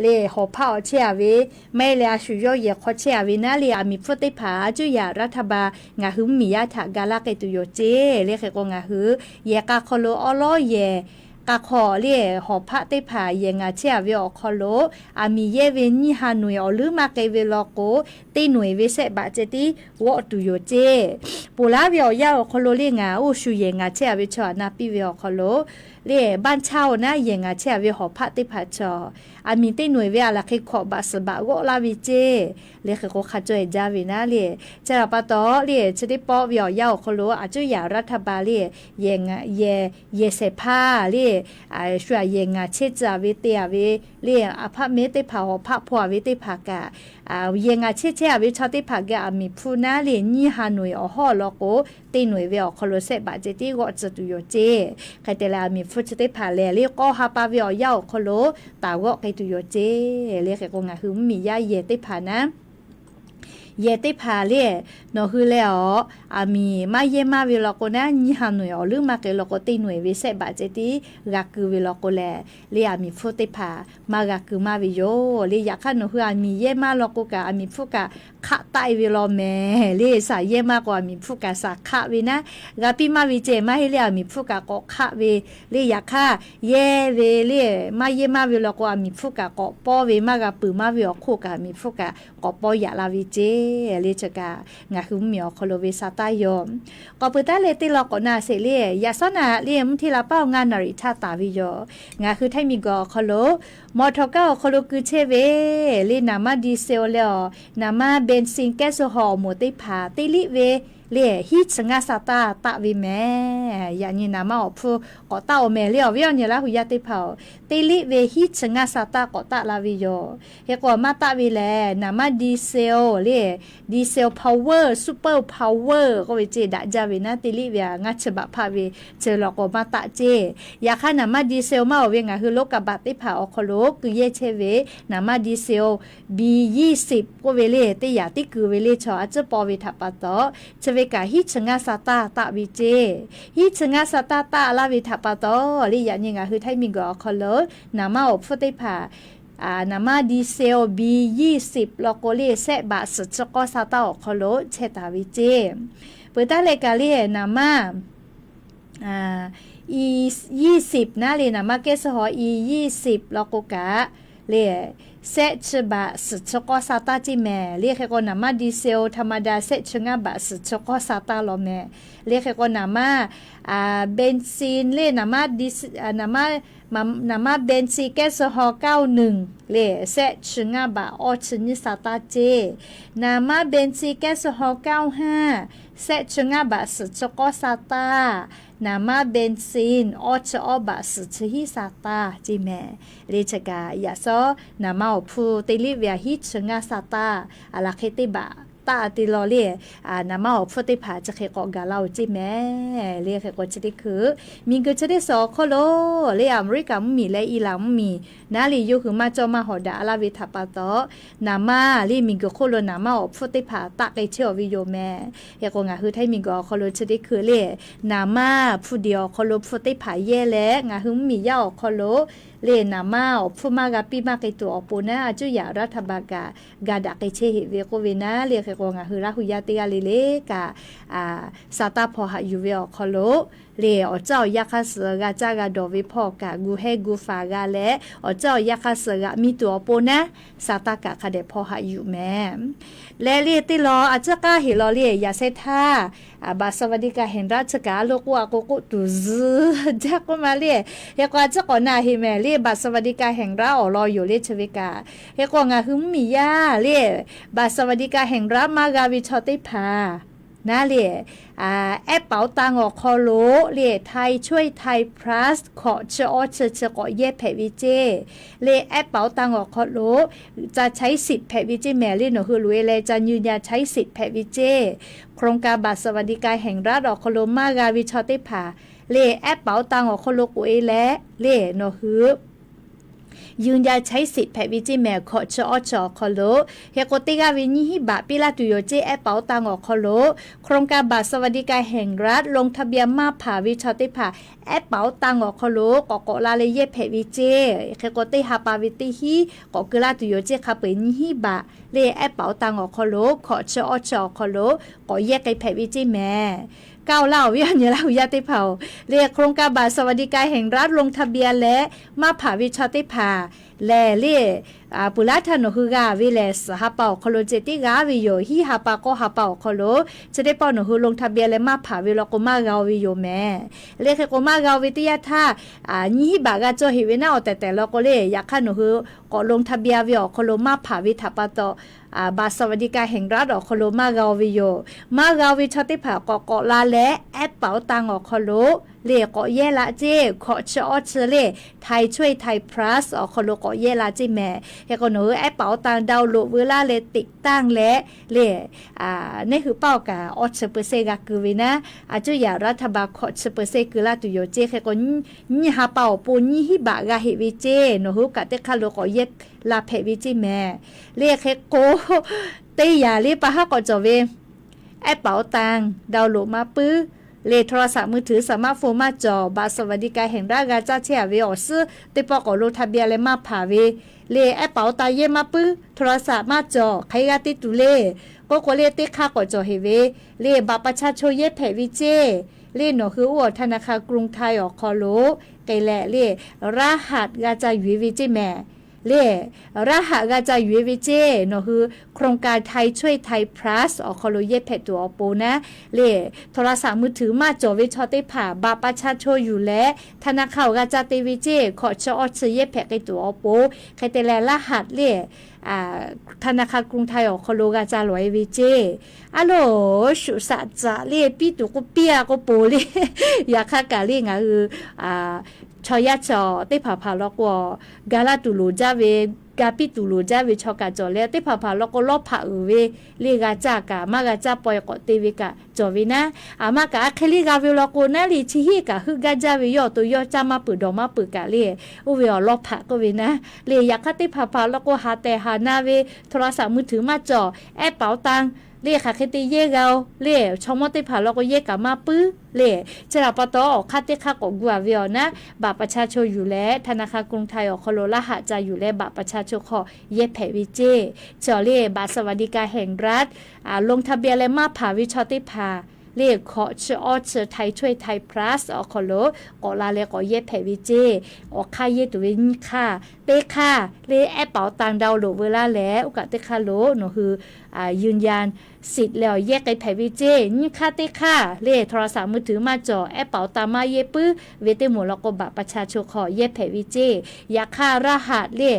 le hawˍ hpaˆ awˬ chehˇ a ve, maˇ heˆ leh a shu yawˇ yehˬ hk'aw chehˇ a ve naˉ le, aˬ miˍ hpfuhˇ teˇ hpaˍ a cuˉ yaꞈ รัฐบาล ngaˬ hui mvuhˇmiˬ yaˇ htaꞈ ga laˇ k'ai tuˬ yoˬ ceˇ. Le hk'e k'o ngaˬ hui yehˬ k'a hk'aw lo awˉ lawˉ yehˬ k'a hk'aw le, hawˍ hpaˆ teˇ hpaˍ yehˬ ngaˬ chehˇ a ve awˬ hk'aw lo aˬ miˍ yehˇ ve nyiˇ ha nawˬ eˬ awˬ leuˉ maˇ k'ai ve law k'o, teˇ nawˬ eˬ ve sehˆ baꞈ ceh tiˉ g'awˆ tuˬ yoˬ ceˇ. Ponˬ laˉ ve awˬ yanˇ awˬ hk'aw lo le ngaˬ oˇ shu yehˬ ngaˬ chehˇ a ve chaw aꞈ na piˇ ve awˬ hk'aw lo le, บ้านเช่า naˉ yehˬ ngaˬ chehˇ a ve hawˍ hpaˆ teˇ hpaˍ chaw aˬ miˍ teˇ nawˬ eˬ ve aˬ laˬ hk'e hkawꞈ baꞈ suhˍ baꞈ g'awˆ laˇ ve ceˇ. Le hk'e k'o hk'a caweh jaˇ ve naˉ le, chi htaꞈ pa taw le chi teˇ pawˆ ve awˬ yanˇ awˬ hk'aw lo a cuˉ yaꞈ รัฐบาล le, yehˬ, yehˬ shehˍ hpaˇ le, shu aꞈ yehˬ ngaˬ chehˇ tcuh a ve te a ve le, apartment teˇ hpaˍ hawˍ hpaˆ hpaw a ve teˇ hpaˍ kaꞈ, yehˬ ngaˬ chehˇ chehˇ a ve chaw teˇ hpaˍ geh aˬ miˍ hpfuhˇ naˉ le nyiˇ ha nawˬ eˬ awˬ hawˉ law k'o, teˇ nawˬ eˬ ve awˬ hk'aw lo sehˆ baꞈ ceh tiˉ g'awˆ tcuh tuˬ yoˬ ceˇ. Hk'e te leh aˬ miˍ hpfuhˇ chi teˇ hpaˍ lehˬ le k'awˇ ha pa ve awˬ yanˇ awˬ hk'aw lo taˍ g'awˆ k'ai tuˬ yoˬ ceˇ. Le hk'e k'o ngaˬ hui mvuhˇmiˬ yaˇ yehˬ teˇ hpaˍ naˉ, yehˬ teˇ hpaˍ le, nawˬ hui leh awˬ aˬ miˍ maˇ yehˇ maˇ ve law k'o naˉ, nyiˇ ha nawˬ eˬ awˬ leuˉ maˇ k'ai law k'o, teˇ nawˬ eˬ ve sehˆ baꞈ ceh tiˉ g'a keu ve law k'o lehˬ, le aˬ miˍ hpfuhˇ teˇ hpaˍ maˇ g'a keu maˇ ve yoˬ. Le yaꞈ hk'aˇ nawˬ hui aˬ miˍ yehˇ maˇ law k'o kaꞈ aˬ miˍ hpfuhˇ kaꞈ hk'aˆ taˆ e ve law mehˍ. Le shaˍ yehˇ maˇ k'o aˬ miˍ hpfuhˇ kaꞈ shaˍ hk'aˆ ve naˉ, g'a piˇ maˇ ve ceh maˇ heˆ le, aˬ miˍ hpfuhˇ kaꞈ k'awꞈ hk'aˆ ve. Le yaꞈ hk'aˇ yehˇ ve le maˇ yehˇ maˇ ve law k'o aˬ miˍ hpfuhˇ kaꞈ k'awꞈ pawˇ ve, maˇ g'a peuˬ maˇ ve awˬ hk'oˆ kaꞈ aˬ miˍ hpfuhˇ kaꞈ k'awꞈ pawˇ yaꞈ la ve ceˇ. Le chi kaꞈ ngaˬ hui mvuhˇmiˬ awˬ hk'aw lo ve sa taˇ yoˬ. K'awꞈ peuˬ taˉ leh teˇ lawn k'awꞈ na sheˍ le, yaꞈ shawˉ naꞈ le mvuhˇ hteˇ la paˉ awˬ ngaˇ naˍ riˍ htaˇ taˍ ve yoˬ. Ngaˬ hui Htaiˇ miˬ guiˬ awˬ hk'aw lo mawˬ htawꞈ kaˇ awˬ hk'aw lo keu chehˇ ve le naˍ maˇ ดีเซล leh awˬ naˍ maˇ เบนซิน แก๊สโซฮอล์ awˬ moˍ teˇ hpaˍ teˇ liˆ ve le hiˉ chi ngaˇ sa taˇ taˆ ve mehˍ. Yaꞈ nyi naˍ manˇ awˬ hpfuhˇ k'awꞈ taˆ-oˬ mehˍ le. Awˬ viˉ awˬ nyi Laˇ hu yaˇ teˇ hpaˍ-oˬ, teˇ liˆ ve hiˉ chi ngaˇ sa taˇ k'awꞈ taˆ la ve yoˬ. Hk'e k'o maˇ taˆ ve lehˬ, naˍ manˇ diesel le, diesel power, super power k'oˆ ve ceˇ daꞈ jaˇ ve naˉ, teˇ liˆ ve a ngaˇ chi baꞈ hpaˆ ve chi lawˬ k'o maˇ taˆ ceˇ. Yaꞈ hk'aˇ naˍ manˇ diesel maˇ awˬ ve ngaˬ hui รถกระบะ teˇ hpaˍ awˬ hk'aw lo keu yehˇ chehˇ ve naˍ manˇ diesel B ยี่สิบ k'oˆ ve le, teˇ yaꞈ tiˉ keu ve le chaw a ciˉ paw ve htaꞈ pa taw, chi ve kaꞈ hiˉ chi ngaˇ sa taˇ taˆ ve ceˇ. Hiˉ chi ngaˇ sa taˇ taˆ laˇ ve htaꞈ pa taw le, yaꞈ nyi ngaˬ hui Htaiˇ miˬguiˬ awˬ hk'aw lo naˍ manˇ awˬ hpfuhˇ teˇ hpaˍ, naˍ manˇ diesel B ยี่สิบ lawˬ k'o le, sehˆ baꞈ suhˍ chi k'awˇ sa taˇ awˬ hk'aw lo chehˇ taˍ ve ceˇ. Peuˬ taˉ leh kaꞈ le, naˍ manˇ ยี่สิบ naˉ le, naˍ manˇ แก๊สโซฮอล์ E ยี่สิบ lawˬ k'o kaꞈ le, sehˆ chi baꞈ suhˍ chi k'awˇ sa taˇ ceˇ mehˍ le. Hk'e k'o naˍ manˇ diesel ธรรมดา sehˆ chi ngaˇ baꞈ suhˍ chi k'awˇ sa taˇ lawˬ mehˍ le. Hk'e k'o naˍ manˇ เบนซิน le, naˍ manˇ, naˍ manˇ เบนซิน แก๊สโซฮอล์ เก้าหนึ่ง le, sehˆ chi ngaˇ baꞈ awˇ chi nyiˇ sa taˇ ceˇ. Naˍ manˇ เบนซิน แก๊สโซฮอล์ เก้าห้า sehˆ chi ngaˇ baꞈ suhˍ chi k'awˇ sa taˇ. Naˍ manˇ เบนซิน awˇ chi awˇ baꞈ suhˍ chi hiˉ sa taˇ ceˇ mehˍ le. Chi kaꞈ yaꞈ sawˉ naˍ manˇ awˬ hpfuhˇ teˇ liˆ ve a hiˉ chi ngaˇ sa taˇ a laˬ hk'e teˇ baꞈ taˆ te lawˬ le, naˍ manˇ awˬ hpfuhˇ teˇ hpaˍ chi hk'e k'awꞈ gaˬ la-oˬ ceˇ mehˍ le. Hk'e k'o chi teˇ hkui miˬguiˬ chi teˇ suhˍ awˬ hk'oˆ lo le, Aˍmeˍriˆkaˍ mvuhˇmiˬ leh Iˉlaˍn mvuhˇmiˬ naˉ le, yawˇ hui maˇ cawˇ maˇ hawˍ daꞈ laˇ ve htaꞈ pa taw, naˍ manˇ le miˬguiˬ hk'oˆ lo naˍ manˇ awˬ hpfuhˇ teˇ hpaˍ taˆ k'ai chehˇ-aw ve yoˬ mehˍ. Hk'e k'o ngaˬ hui Htaiˇ miˬguiˬ awˬ hk'aw lo chi teˇ hkui le, naˍ manˇ hpu deˍ awˬ hk'aw lo hpfuhˇ teˇ hpaˍ yehˇ leh, ngaˬ hui mvuhˇmiˬ yaˇ awˬ hk'aw lo le naˍ manˇ awˬ hpfuhˇ maˇ g'a piˇ maˇ k'ai tuˬ awˬ pon naˉ, a cuˇ yaꞈ รัฐบาล kaꞈ ga daꞈ k'ai chehˇ heˆ ve k'oˆ ve naˉ le. Hk'e k'o ngaˬ hui Laˇ hu yaˇ teˇ g'aˇ le le kaꞈ, sa taˇ hpaw haꞈ yuˬ ve awˬ hk'aw lo le, awˬ caˇ awˬ yaˇ hk'aˇ suh g'a caˇ g'a dawˬ ve hpawˇ kaꞈ gu hehˇ gu faˍ g'a leh, awˬ caˇ awˬ yaˇ hk'aˇ suh g'aꞈ miˇ tuˬ awˬ pon naˉ, sa taˇ kaꞈ hk'a dehꞈ hpaw haꞈ yuˬ mehˍ. Leh le teˇ lawˬ a ciˉ k'aˇ heˆ lawˬ le, yaꞈ sheh htaˇ บัตรสวัสดิการแห่งรัฐ chi kaꞈ a loˉ k'oˆ a k'o k'oˆ tuˬ zuhˬ jaˇ k'oˆ ma le. Hk'e k'o a ciˉ k'awꞈ na heˆ mehˍ le, บัตรสวัสดิการแห่งรัฐ awˬ lawn yoˬ le chi ve kaꞈ. Hk'e k'o ngaˬ hui mvuhˇmiˬ yaˇ le, บัตรสวัสดิการแห่งรัฐ maˇ g'a ve chaw teˇ hpaˍ naˉ le, แอปเป๋าตัง awˬ hk'aw lo le ไทยช่วยไทย Plus hkawꞈ chi awˇ chi chi k'awꞈ yehˇ hpehꞈ ve ceˇ. Le แอปเป๋าตัง awˬ hk'aw lo จะใช้สิทธิ์ hpehꞈ ve ceˇ mehˍ le, nawˬ hui loꞈ-e leh ca nyi nya ใช้สิทธิ์ hpehꞈ ve ceˇ. โครงการบัตรสวัสดิการแห่งรัฐ awˬ hk'aw lo maˇ g'a ve chaw teˇ hpaˍ le แอปเป๋าตัง awˬ hk'aw lo k'oꞈ-e leh le nawˬ hui ยืนยันใช้สิทธิ์ hpehꞈ ve ceˇ mehˍ, hkawꞈ chi awˇ chi awˬ hk'aw lo. Hk'e k'o teˇ g'aˇ ve nyiˇ hinˉ baꞈ piˇ laˇ tuˬ yoˬ ceˇ แอปเป๋าตัง awˬ hk'aw lo. โครงการบัตรสวัสดิการแห่งรัฐ ลงทะเบียน maˇ hpanˍ ve chaw teˇ hpaˍ แอปเป๋าตัง awˬ hk'aw lo k'awꞈ k'awꞈ la leh yehˇ hpehꞈ ve ceˇ. Hk'e k'o teˇ ha pa ve teˇ hinˉ k'awꞈ keu laˇ tuˬ yoˬ ceˇ, hk'a peu-eˬ nyiˇ hinˉ baꞈ le แอปเป๋าตัง awˬ hk'aw lo hkawꞈ chi awˇ chi awˬ hk'aw lo k'awꞈ yehˇ k'ai hpehꞈ ve ceˇ mehˍ. Kaˇ-oˬ laˇ awˬ viˉ awˬ nyi Laˇ hu yaˇ teˇ hpaˍ-oˬ le, โครงการบัตรสวัสดิการแห่งรัฐ ลงทะเบียน leh maˇ hpanˍ ve chaw teˇ hpaˍ lehˬ le, peuˬ laˇ htaˇ nawˬ hui g'a ve lehˬ, suhˍ ha pa awˬ hk'aw lo ceh tiˉ g'a ve yoˬ. Hiˉ ha pa k'awˇ ha pa awˬ hk'aw lo chi teˇ pawˆ nawˬ hui ลงทะเบียน leh maˇ hpanˍ ve law k'o maˇ g'a-o ve yoˬ mehˍ. Le hk'e k'o maˇ g'a-o ve teˇ yanˇ htaˇ, nyiˇ hinˉ baꞈ g'a cawˇ heˆ ve naˉ awˬ tehˬ tehˬ law k'o le, yaꞈ hk'aˇ nawˬ hui k'awꞈ ลงทะเบียน ve awˬ hk'aw lo maˇ hpanˍ ve htaꞈ pa taw, บัตรสวัสดิการแห่งรัฐ awˬ hk'aw lo maˇ g'a-o ve yoˬ. Maˇ g'a-o ve chaw teˇ hpaˍ k'awꞈ k'awꞈ la leh แอปเป๋าตัง awˬ hk'aw lo le k'awꞈ yehˇ la ceˇ, hkawꞈ chi awˇ chi le ไทยช่วยไทย Plus awˬ hk'aw lo k'awꞈ yehˇ la ceˇ mehˍ. Hk'e k'o nawˬ hui แอปเป๋าตัง download veu laˇ leh ติดตั้ง leh le, neˇ hui paˇ awˬ kaꞈ awˇ chi เปอร์เซ็นต์ g'a keu ve naˉ, a cuˇ yaꞈ รัฐบาล hkawꞈ chi เปอร์เซ็นต์ keu laˇ tuˬ yoˬ ceˇ. Hk'e k'o nyiˇ ha pa awˬ pon nyiˇ hinˉ baꞈ g'a heˆ ve ceˇ, nawˬ hui kaꞈ teˇ hk'aˇ lo k'awꞈ yehˇ la hpehꞈ ve ceˇ mehˍ. Le hk'e k'o teˇ yanˇ le pa haˉ k'awꞈ cawˬ ve แอปเป๋าตัง download maˇ puiˉ, le โทรศัพท์มือถือ สมาร์ทโฟน maˇ cawˬ, บัตรสวัสดิการแห่งรัฐ g'a caˇ chehˇ-a ve awˬ suhˉ teˇ pawˆ k'awꞈ ลงทะเบียน leh maˇ hpanˍ ve, le แอปเป๋าตัง yehˇ maˇ puiˉ, โทรศัพท์ maˇ cawˬ, hk'aˬ hk'e g'a te tuˬ le k'oˆ k'o le teˇ hk'aˇ k'awꞈ cawˬ heˆ ve, le บัตรประชาชน yehˇ hpehꞈ ve ceˇ. Le nawˬ hui uˉ awˬ ธนาคารกรุงไทย awˬ hk'aw lo k'ai leh le รหัส g'a ca yuˬ-e ve ceˇ mehˍ. Le รหัส g'a ca yuˬ-e ve ceˇ, nawˬ hui โครงการ ไทยช่วยไทย Plus awˬ hk'aw lo yehˇ hpehꞈ tuˬ awˬ pon naˉ, le โทรศัพท์มือถือ maˇ cawˬ ve chaw teˇ hpaˍ บัตรประชาชน yuˬ leh ธนาคาร awˬ g'a ca te ve ceˇ, hkawꞈ chi awˇ chi yehˇ hpehꞈ k'ai tuˬ awˬ pon hk'e te leh รหัส le ธนาคารกรุงไทย awˬ hk'aw lo g'a ca lawˬ e ve ceˇ. A loˬ, shuꞈ shaꞈ caꞈ le, piˇ tuˬ k'o piˇ a k'o poˬ le. Yaꞈ hk'aˇ kaꞈ le ngaˬ hui chaw yaˇ chaw teˇ hpaˍ hpaˍ law k'o, ga laˇ tuˬ loˍ jaˇ ve, ga piˇ tuˬ loˍ jaˇ ve chaw kaꞈ cawˬ leh, teˇ hpaˍ hpaˍ law k'o lawˇ hpaꞈ uiˍ ve le g'a caˇ kaꞈ maˇ g'a caˇ paw e k'awꞈ te ve kaꞈ cawˬ ve naˉ. A maˇ kaꞈ a hk'e le g'a ve law k'o naˉ le, chi hiˆ kaꞈ heuˆ gaˇ jaˇ ve yawˇ awˬ to yawˇ caˇ maˇ peuˬ dawˬ maˇ peuˬ kaꞈ le, oˇ ve awˬ lawˇ hpaꞈ k'oˆ ve naˉ le. Yaꞈ hk'aˇ teˇ hpaˍ hpaˍ law k'o haˍ tehˬ haˍ na ve, โทรศัพท์มือถือ maˇ cawˬ, แอปเป๋าตัง le hk'aˬ hk'e te yehˇ g'a-o le. Chaw mawˇ teˇ hpaˍ law k'o yehˇ kaꞈ maˇ puiˉ le. Chi htaꞈ pa taw awˬ hk'aˇ teˇ hk'aˇ k'awꞈ gu a ve awˬ naˉ, บัตรประชาชน yuˬ leh ธนาคารกรุงไทย awˬ hk'aw lo laˇ haꞈ ca yuˬ leh บัตรประชาชน hk'aw yehˇ hpehꞈ ve ceˇ. Chi awˬ le บัตรสวัสดิการแห่งรัฐ ลงทะเบียน leh maˇ hpanˍ ve chaw teˇ hpaˍ le, hkawꞈ chi awˇ chi ไทยช่วยไทยพลัส awˬ hk'aw lo k'awꞈ la leh k'awꞈ yehˇ hpehꞈ ve ceˇ. Awˬ hk'aˇ yehˇ tuˬ ve nyiˇ hk'aˇ, teˇ hk'aˇ le แอปเป๋าตัง download veu laˇ leh, oˇ kaꞈ teˇ hk'aˇ lo nawˬ hui ยืนยันสิทธิ์ leh awˬ yehˇ k'ai hpehꞈ ve ceˇ. Nyiˇ hk'aˇ teˇ hk'aˇ le โทรศัพท์มือถือ maˇ cawˬ, แอปเป๋าตัง maˇ yehˇ puiˉ ve teˇ moˍ law k'o บัตรประชาชน hk'aw yehˇ hpehꞈ ve ceˇ. Yaꞈ hk'aˇ รหัส le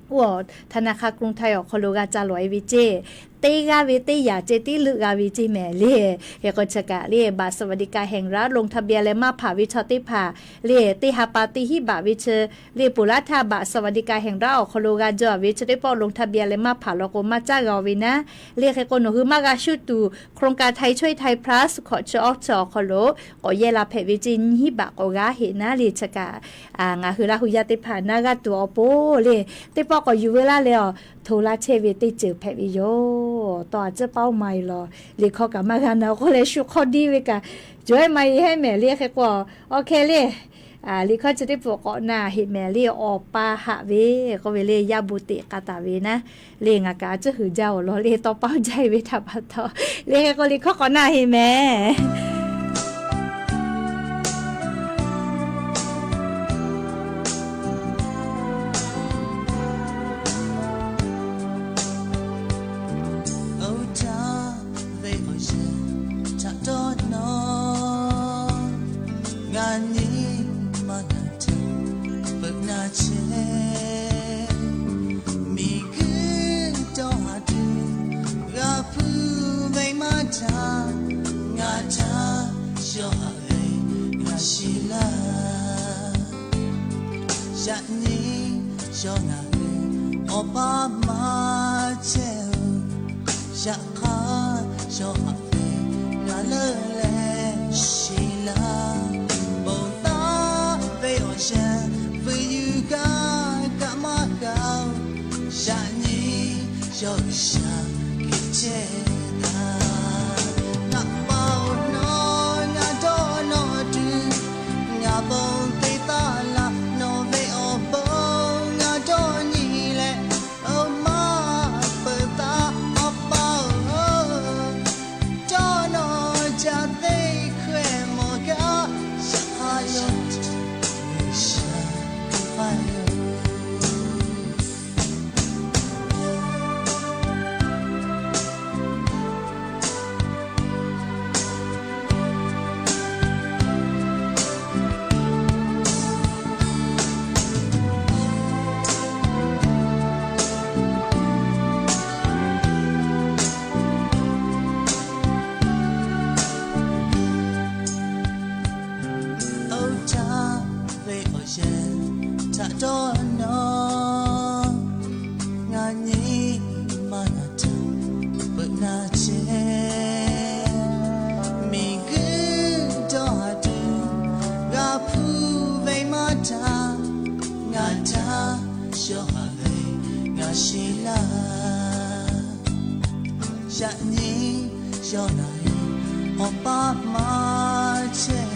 โอ้ ธนาคารกรุงไทย awˬ hk'aw lo g'a ca lawˬ e ve ceˇ. Teˇ g'aˇ ve teˇ yaꞈ ceh tiˉ leuˆ g'a ve ceˇ mehˍ le. Hk'e k'o chi kaꞈ le บัตรสวัสดิการแห่งรัฐ ลงทะเบียน leh maˇ hpanˍ ve chaw teˇ hpaˍ le, teˇ ha pa teˇ hinˉ baꞈ ve chi le ponˬ laˇ htaˇ บัตรสวัสดิการแห่งรัฐ awˬ hk'aw lo g'a jaw ve chi teˇ pawˆ ลงทะเบียน leh maˇ hpanˍ law k'o maˇ caˇ g'a ve naˉ le. Hk'e k'o nawˬ hui maˇ g'a shuˇ tuˬ โครงการไทยช่วยไทยพลัส hkawꞈ chi awˇ chi awˬ hk'aw lo k'awꞈ yehˇ la hpehꞈ ve ceˇ, nyiˇ hinˉ baꞈ k'awꞈ g'aˇ heꞈ naˉ le. Chi kaꞈ ngaˬ hui Laˇ hu yaˇ teˇ hpaˍ naˇ g'aˇ tuˬ awˬ pon le, teˇ pawˆ k'awꞈ yuˬ veu laˇ leh awˬ hto laˇ chehˇ ve teˇ ceuˬ hpehꞈ ve yoˬ. Tawˇ a ciˉ paoˇ ma e lawˬ, liꞈ hkawˇ kaꞈ maˇ g'a na k'oˆ leh shu hk'awˇ diˇ ve kaꞈ, cawˬ ehˉ ma e hehˉ mehˍ le. Hk'e k'o awˬ hkeh le, liꞈ hkawˇ chi teˇ pawˆ k'awꞈ na heꞈ mehˍ le, awˬ pa haꞈ ve k'oˆ ve le, yaˇ bon teꞈ k'a taˍ ve naˉ le. Ngaˬ kaꞈ a ciˉ hui jaˇ awˬ lawn le, tawˇ paoˇ jaˇ e ve htaꞈ pa taw le. Hk'e k'o liꞈ hkawˇ k'awꞈ na heꞈ mehˍ. Oˇ htaˇ ve awˬ yanˇ htaꞈ dawˇ nawˇ, ngaˬ nyi ma ngaˬ htaꞈ peuˬ na chehˇ. Miˬguiˬ dawˇ haˍ tuˬ g'a hpuˇ ve maˇ htaˇ, ngaˬ htaꞈ yawˇ haꞈ ve ngaˬ shiˍ laˇ. Yaꞈ nyi yawˇ ngaˬ hui awˬ pa maˇ chehˇ-oˬ. Yaꞈ hk'aˇ yawˇ haꞈ ve ngaˬ leuˆ leh shiˍ laˇ. Ponˬ taˍ ve awˬ yanˇ vuiˬ yuˬ gaˇ kaꞈ maˇ g'a-oˬ. Yaꞈ nyi yawˇ G'uiˬsha geh chehˇ taˍ. Ngaˬ pa-oˬ, nawˬ ngaˬ dawˇ nawˇ tuˬ, ngaˬ bon te taˍ laˇ. Nawˬ ve awˬ bon ngaˬ dawˇ nyi leh, oˇ maˇ peuˬ taˍ. Awˬ pa-oˬ, dawˇ nawˇ jaˇ teˇ hkawehˇ mawˬ gaˇ. Yaꞈ hk'aˇ yawˇ G'uiˬsha hk'aˇ yoˬ. Oˇ htaˇ ve awˬ yanˇ htaꞈ dawˇ nawˇ, ngaˬ nyi ma ngaˬ htaꞈ peuˬ na chehˇ. Miˬguiˬ dawˇ haˍ tuˬ g'a hpuˇ ve maˇ htaˇ, ngaˬ htaꞈ yawˇ haꞈ ve ngaˬ shiˍ laˇ. Yaꞈ nyi yawˇ ngaˬ hui awˬ pa maˇ chehˇ.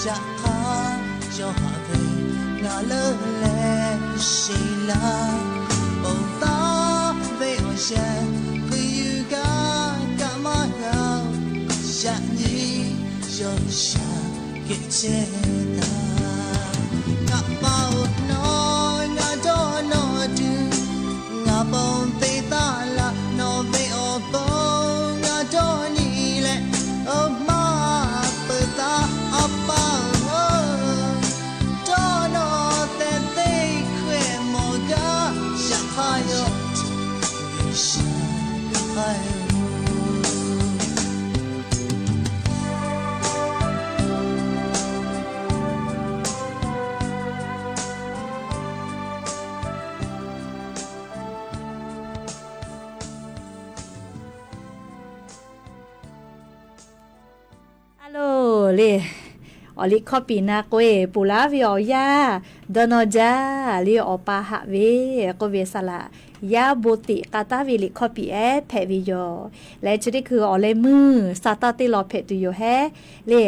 Yaꞈ hk'aˇ yawˇ haꞈ ve ngaˬ leuˆ leh shiˍ laˇ. Ponˬ taˍ ve awˬ yanˇ vuiˬ yuˬ gaˇ kaꞈ maˇ g'a-oˬ. Yaꞈ nyi yawˇ G'uiˬsha geh chehˇ taˍ. Ngaˬ pa-oˬ, nawˬ ngaˬ dawˇ nawˇ tuˬ, ngaˬ bon te taˍ laˇ. Nawˬ ve awˬ bon ngaˬ dawˇ nyi leh, oˇ maˇ peuˬ taˍ. Awˬ pa-oˬ, dawˇ nawˇ tehꞈ teˇ hkawehˇ mawˬ gaˇ. Yaꞈ hk'aˇ A loˬ le, awˬ liꞈ hkawˇ piˍ na k'oˆ-e, ponˬ laˇ ve awˬ yanˇ dawˇ nawˇ jaˇ le. Awˬ pa haꞈ ve k'oˆ ve saˍ laꞈ yaˇ bon teꞈ k'a taˉ ve liꞈ hkawˇ piˍ ehˉ hpehꞈ ve yoˬ. Leh chi teˇ hkui awˬ leh meuˇ sa taˇ teˇ law hpehꞈ tuˬ yoˬ hehˉ le.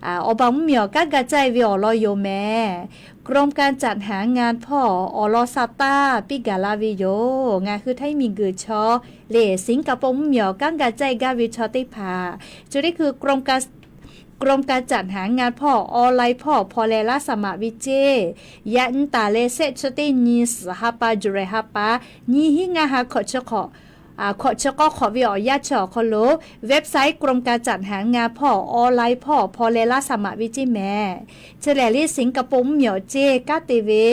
Awˬ baˬ mvuhˇmiˬ awˬ kanˉ ga caˇ ve awˬ lawn yoˬ mehˍ. กรมการจัดหางาน hpawˇ awˬ lawn sa taˇ piˇ gaˬ la ve yoˬ. Ngaˬ hui htaiˇ miˬguiˬ chaw le, Singapore mvuhˇmiˬ awˬ kanˉ ga caˇ gaˇ ve chaw teˇ hpaˍ, chi teˇ hkui กรมการจัดหางาน hpawˇ online hpawˇ hpaw leh laˇ สมัคร ve ceˇ. Yaꞈ nyi taˍ leh shehˆ chi teˇ nyi suhˍ ha pa July ha pa nyiˇ hinˉ ngaˇ ha hkawꞈ chi hk'awꞈ, hkawꞈ chi k'awˇ hk'awꞈ ve awˬ yanˇ chi awˬ hk'aw lo website กรมการจัดหางาน hpawˇ online hpawˇ hpaw leh laˇ สมัคร ve ceˇ mehˍ. Chi lehˬ le Singapore mvuhˇmiˬ awˬ ceˇ kanˉ te ve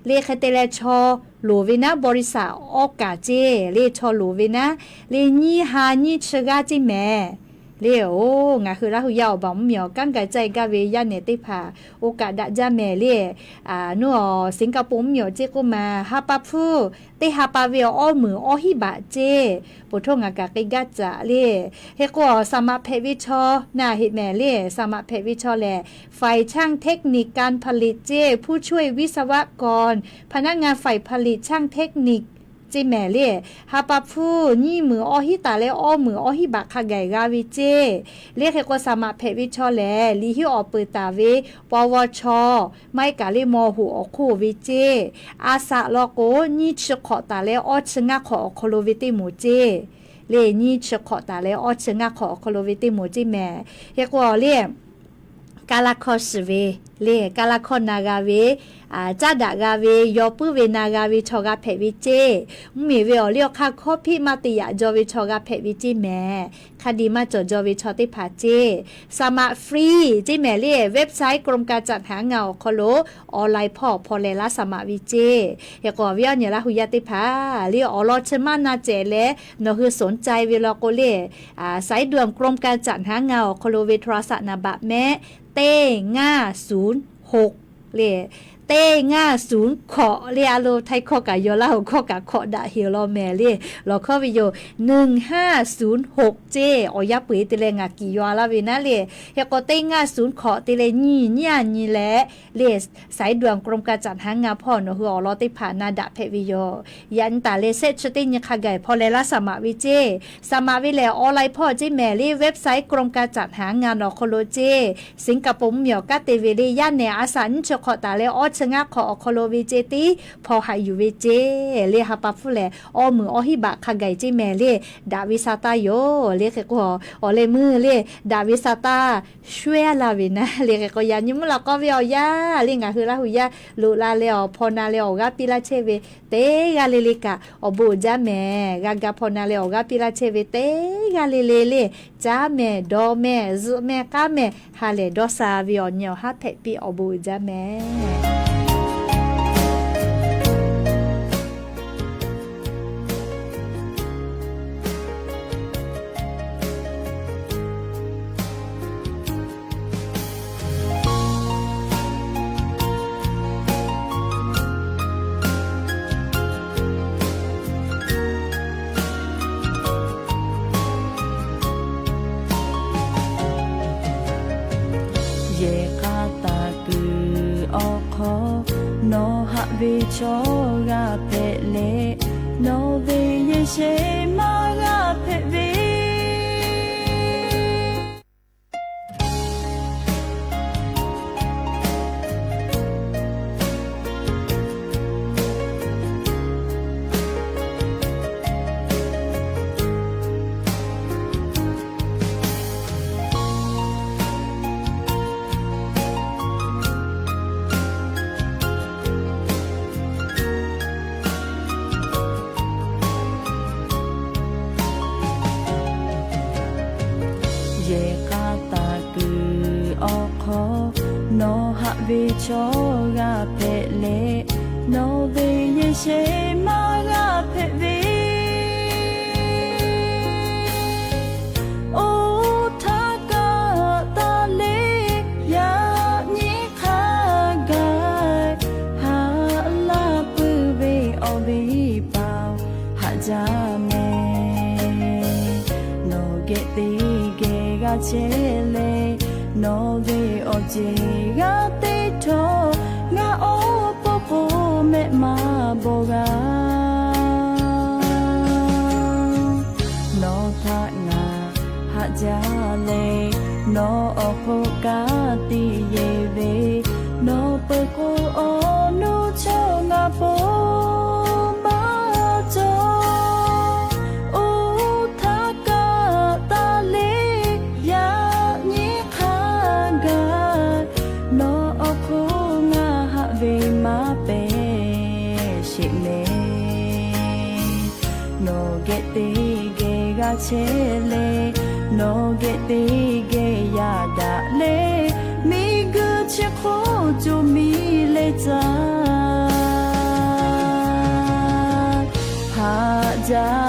le. Hk'e te leh chaw loˍ ve naˉ บริษัท awˇ kaˍ ceˇ le. Chaw loˍ ve naˉ le nyiˇ ha nyiˇ chi g'aˇ ceˇ mehˍ. Le oˬ, ngaˬ hui Laˇ hu yaˇ awˬ baˬ mvuhˇmiˬ awˬ kanˉ ga caˇ gaˇ ve yaˇ nehˬ teˇ hpaˍ oˇ kaꞈ daꞈ jaˇ mehˍ le. Nuˇ awˬ Singapore mvuhˇmiˬ awˬ ceˇ k'oˆ ma, ha pa hpfuhˇ teˇ ha pa ve awˬ awˇ meunˍ awˇ hiˉ baꞈ ceˇ. Poˬ htoˇ ngaˬ kaꞈ k'ai gaˇ caꞈ le. Hk'e k'o awˬ สมัคร hpehꞈ ve chaw na heꞈ mehˍ le. สมัคร hpehꞈ ve chaw lehˬ ฝ่ายช่างเทคนิคการผลิต ceˇ, ผู้ช่วยวิศวกร พนักงานฝ่ายผลิต ช่างเทคนิค ceˇ mehˍ le. Ha pa hpfuhˇ nyiˇ meunˍ awˇ hiˉ taˍ leh awˇ meunˍ awˇ hiˉ baꞈ hk'a gaˬ g'a ve ceˇ. Le hk'e k'o สมัคร hpehꞈ ve chaw lehˬ liꞈ hiˉ awˬ peuˬ taˍ ve ปวช maˇ heˆ kaꞈ le ม.หก awˬ hk'oˆ ve ceˇ. A saꞈ law k'o nyiˇ chi hk'awꞈ taˍ leh awˇ chi ngaˇ hk'awꞈ awˬ hk'aw lo ve teˇ moˍ ceˇ. Le nyiˇ chi hk'awꞈ taˍ leh awˇ chi ngaˇ hk'awꞈ awˬ hk'aw lo ve teˇ moˍ ceˇ mehˍ. Hk'e k'o le, การละคร shiˍ ve le, การละคร na g'a ve, caˉ daꞈ g'a ve, yaw puiˉ ve na g'a ve chaw g'a hpehꞈ ve ceˇ. Mvuhˇmiˬ ve awˬ liˇ awˬ hk'aˇ hkawˇ hpiˆ maˇ te yaꞈ jaw ve chaw g'a hpehꞈ ve ceˇ mehˍ. Hk'a diˬ maˇ cawˬ jaw ve chaw teˇ hpaˍ ceˇ. สมัคร free ceˇ mehˍ le. Website กรมการจัดหางาน awˬ hk'aw lo online hpawˇ hpaw leh laˇ สมัคร ve ceˇ. Hk'e k'o awˬ viˉ awˬ nyi Laˇ hu yaˇ teˇ hpaˍ le, awˬ lawn chi maˇ na cehˬ leh nawˬ hui สนใจ ve law k'o le, สายด่วน กรมการจัดหางาน awˬ hk'aw lo ve โทรศัพท์ นัมเบอร์ mehˆ, teˇ ngaˇ suˍ hoꞈ le, teˇ ngaˇ suˍ hkawꞈ le. A lo Htaiˇ hkawˇ kaꞈ yaw, Laˇ hu hkawˇ kaꞈ hkawꞈ daꞈ heˍ law mehˍ le. Lawˬ hkawˇ ve yoˬ, หนึ่งห้าศูนย์หก ceˇ. Awˬ yanˇ peu-eˬ te leh ngaˬ kiꞈ yaw laˇ ve naˉ le. Hk'e k'o teˇ ngaˇ suˍ hkawꞈ te leh nyiˇ nyiˇ a nyi leh le, สายด่วน กรมการจัดหางาน hpawˇ nawˬ hui awˬ lawn teˇ hpaˍ na daꞈ hpehꞈ ve yoˬ. Yaꞈ nyi taˍ leh shehˆ chi teˇ nyi hk'a gaˬ hpaw leh laˇ สมัคร ve ceˇ. สมัคร ve lehˬ online hpawˇ ceˇ mehˍ le. Website กรมการจัดหางาน awˬ hk'aw lo ceˇ. Singapore mvuhˇmiˬ awˬ kanˉ te ve le, yaˇ nehˬ a saꞈ nyiˇ chi hk'awꞈ taˍ leh awˇ chi ngaˇ hk'awꞈ awˬ hk'aw lo ve ceˇ tiˉ hpaw haꞈ yuˬ ve ceˇ. Le ha pa hpfuhˇ lehˬ awˇ meunˍ awˇ hiˉ baꞈ hk'a gaˬ ceˇ mehˍ le. Daꞈ ve sa taˇ yoˬ. Le hk'e k'o awˬ leh meuˇ le, daꞈ ve sa taˇ shuehˉ laˇ ve naˉ le. Hk'e k'o yaꞈ nyi mvuhˇ laꞈ k'awˇ ve awˬ yanˇ le, ngaˬ hui Laˇ hu yaˇ loꞈ la leh awˬ hpaw na leh awˬ g'aˇ piˇ laˇ chehˇ ve teˇ g'aˇ le le kaꞈ awˬ bon uiˍ jaˇ mehˍ. G'a ga hpaw na leh awˬ g'aˇ piˇ laˇ chehˇ ve teˇ g'aˇ le le le, caˉ mehˍ, dawˇ mehˍ, zuhꞈ mehˍ, k'aˉ mehˍ, ha lehˬ dawˇ sha ve awˬ nyi awˬ haˉ hpehꞈ piˇ awˬ bon uiˍ jaˇ mehˍ. Yehˬ k'a taˍ kuiˬ awˬ hk'aw, nawˬ haꞈ ve chaw g'a hpehꞈ leh, nawˬ ve yehˬ shehˍ maˇ g'a hpehꞈ ve Yehˬ k'a taˍ kuiˬ awˬ hk'aw, nawˬ haꞈ ve chaw g'a hpehꞈ leh, nawˬ ve yehˬ shehˍ maˇ g'a hpehꞈ ve mehˍ. Nawˬ geh teˇ geh g'a chehˇ leh, nawˬ ve awˬ ceˬ g'aˇ teˇ htawˇ, ngaˬ awˬ pon k'o mehˆ maˇ bawˬ g'a. Nawˬ htaꞈ ngaˬ haꞈ jaˇ leh, nawˬ awˬ hk'oˆ kaꞈ teˇ yehˬ ve, nawˬ peuˬ k'o awˬ nuˇ chaw ngaˬ pon maˇ cawˬ. Oˇ htaˇ kaꞈ taˇ le, yaꞈ nyi hk'a gaˬ nawˬ awˬ hk'oˆ ngaˬ haꞈ ve maˇ pehˍ sheˍ mehˍ. Nawˬ geh teˇ geh g'a chehˇ leh, nawˬ geh teˇ geh yaꞈ daꞈ leh, miˬguiˬ chi hk'oˆ co miˬ leh caˇ haꞈ jaˇ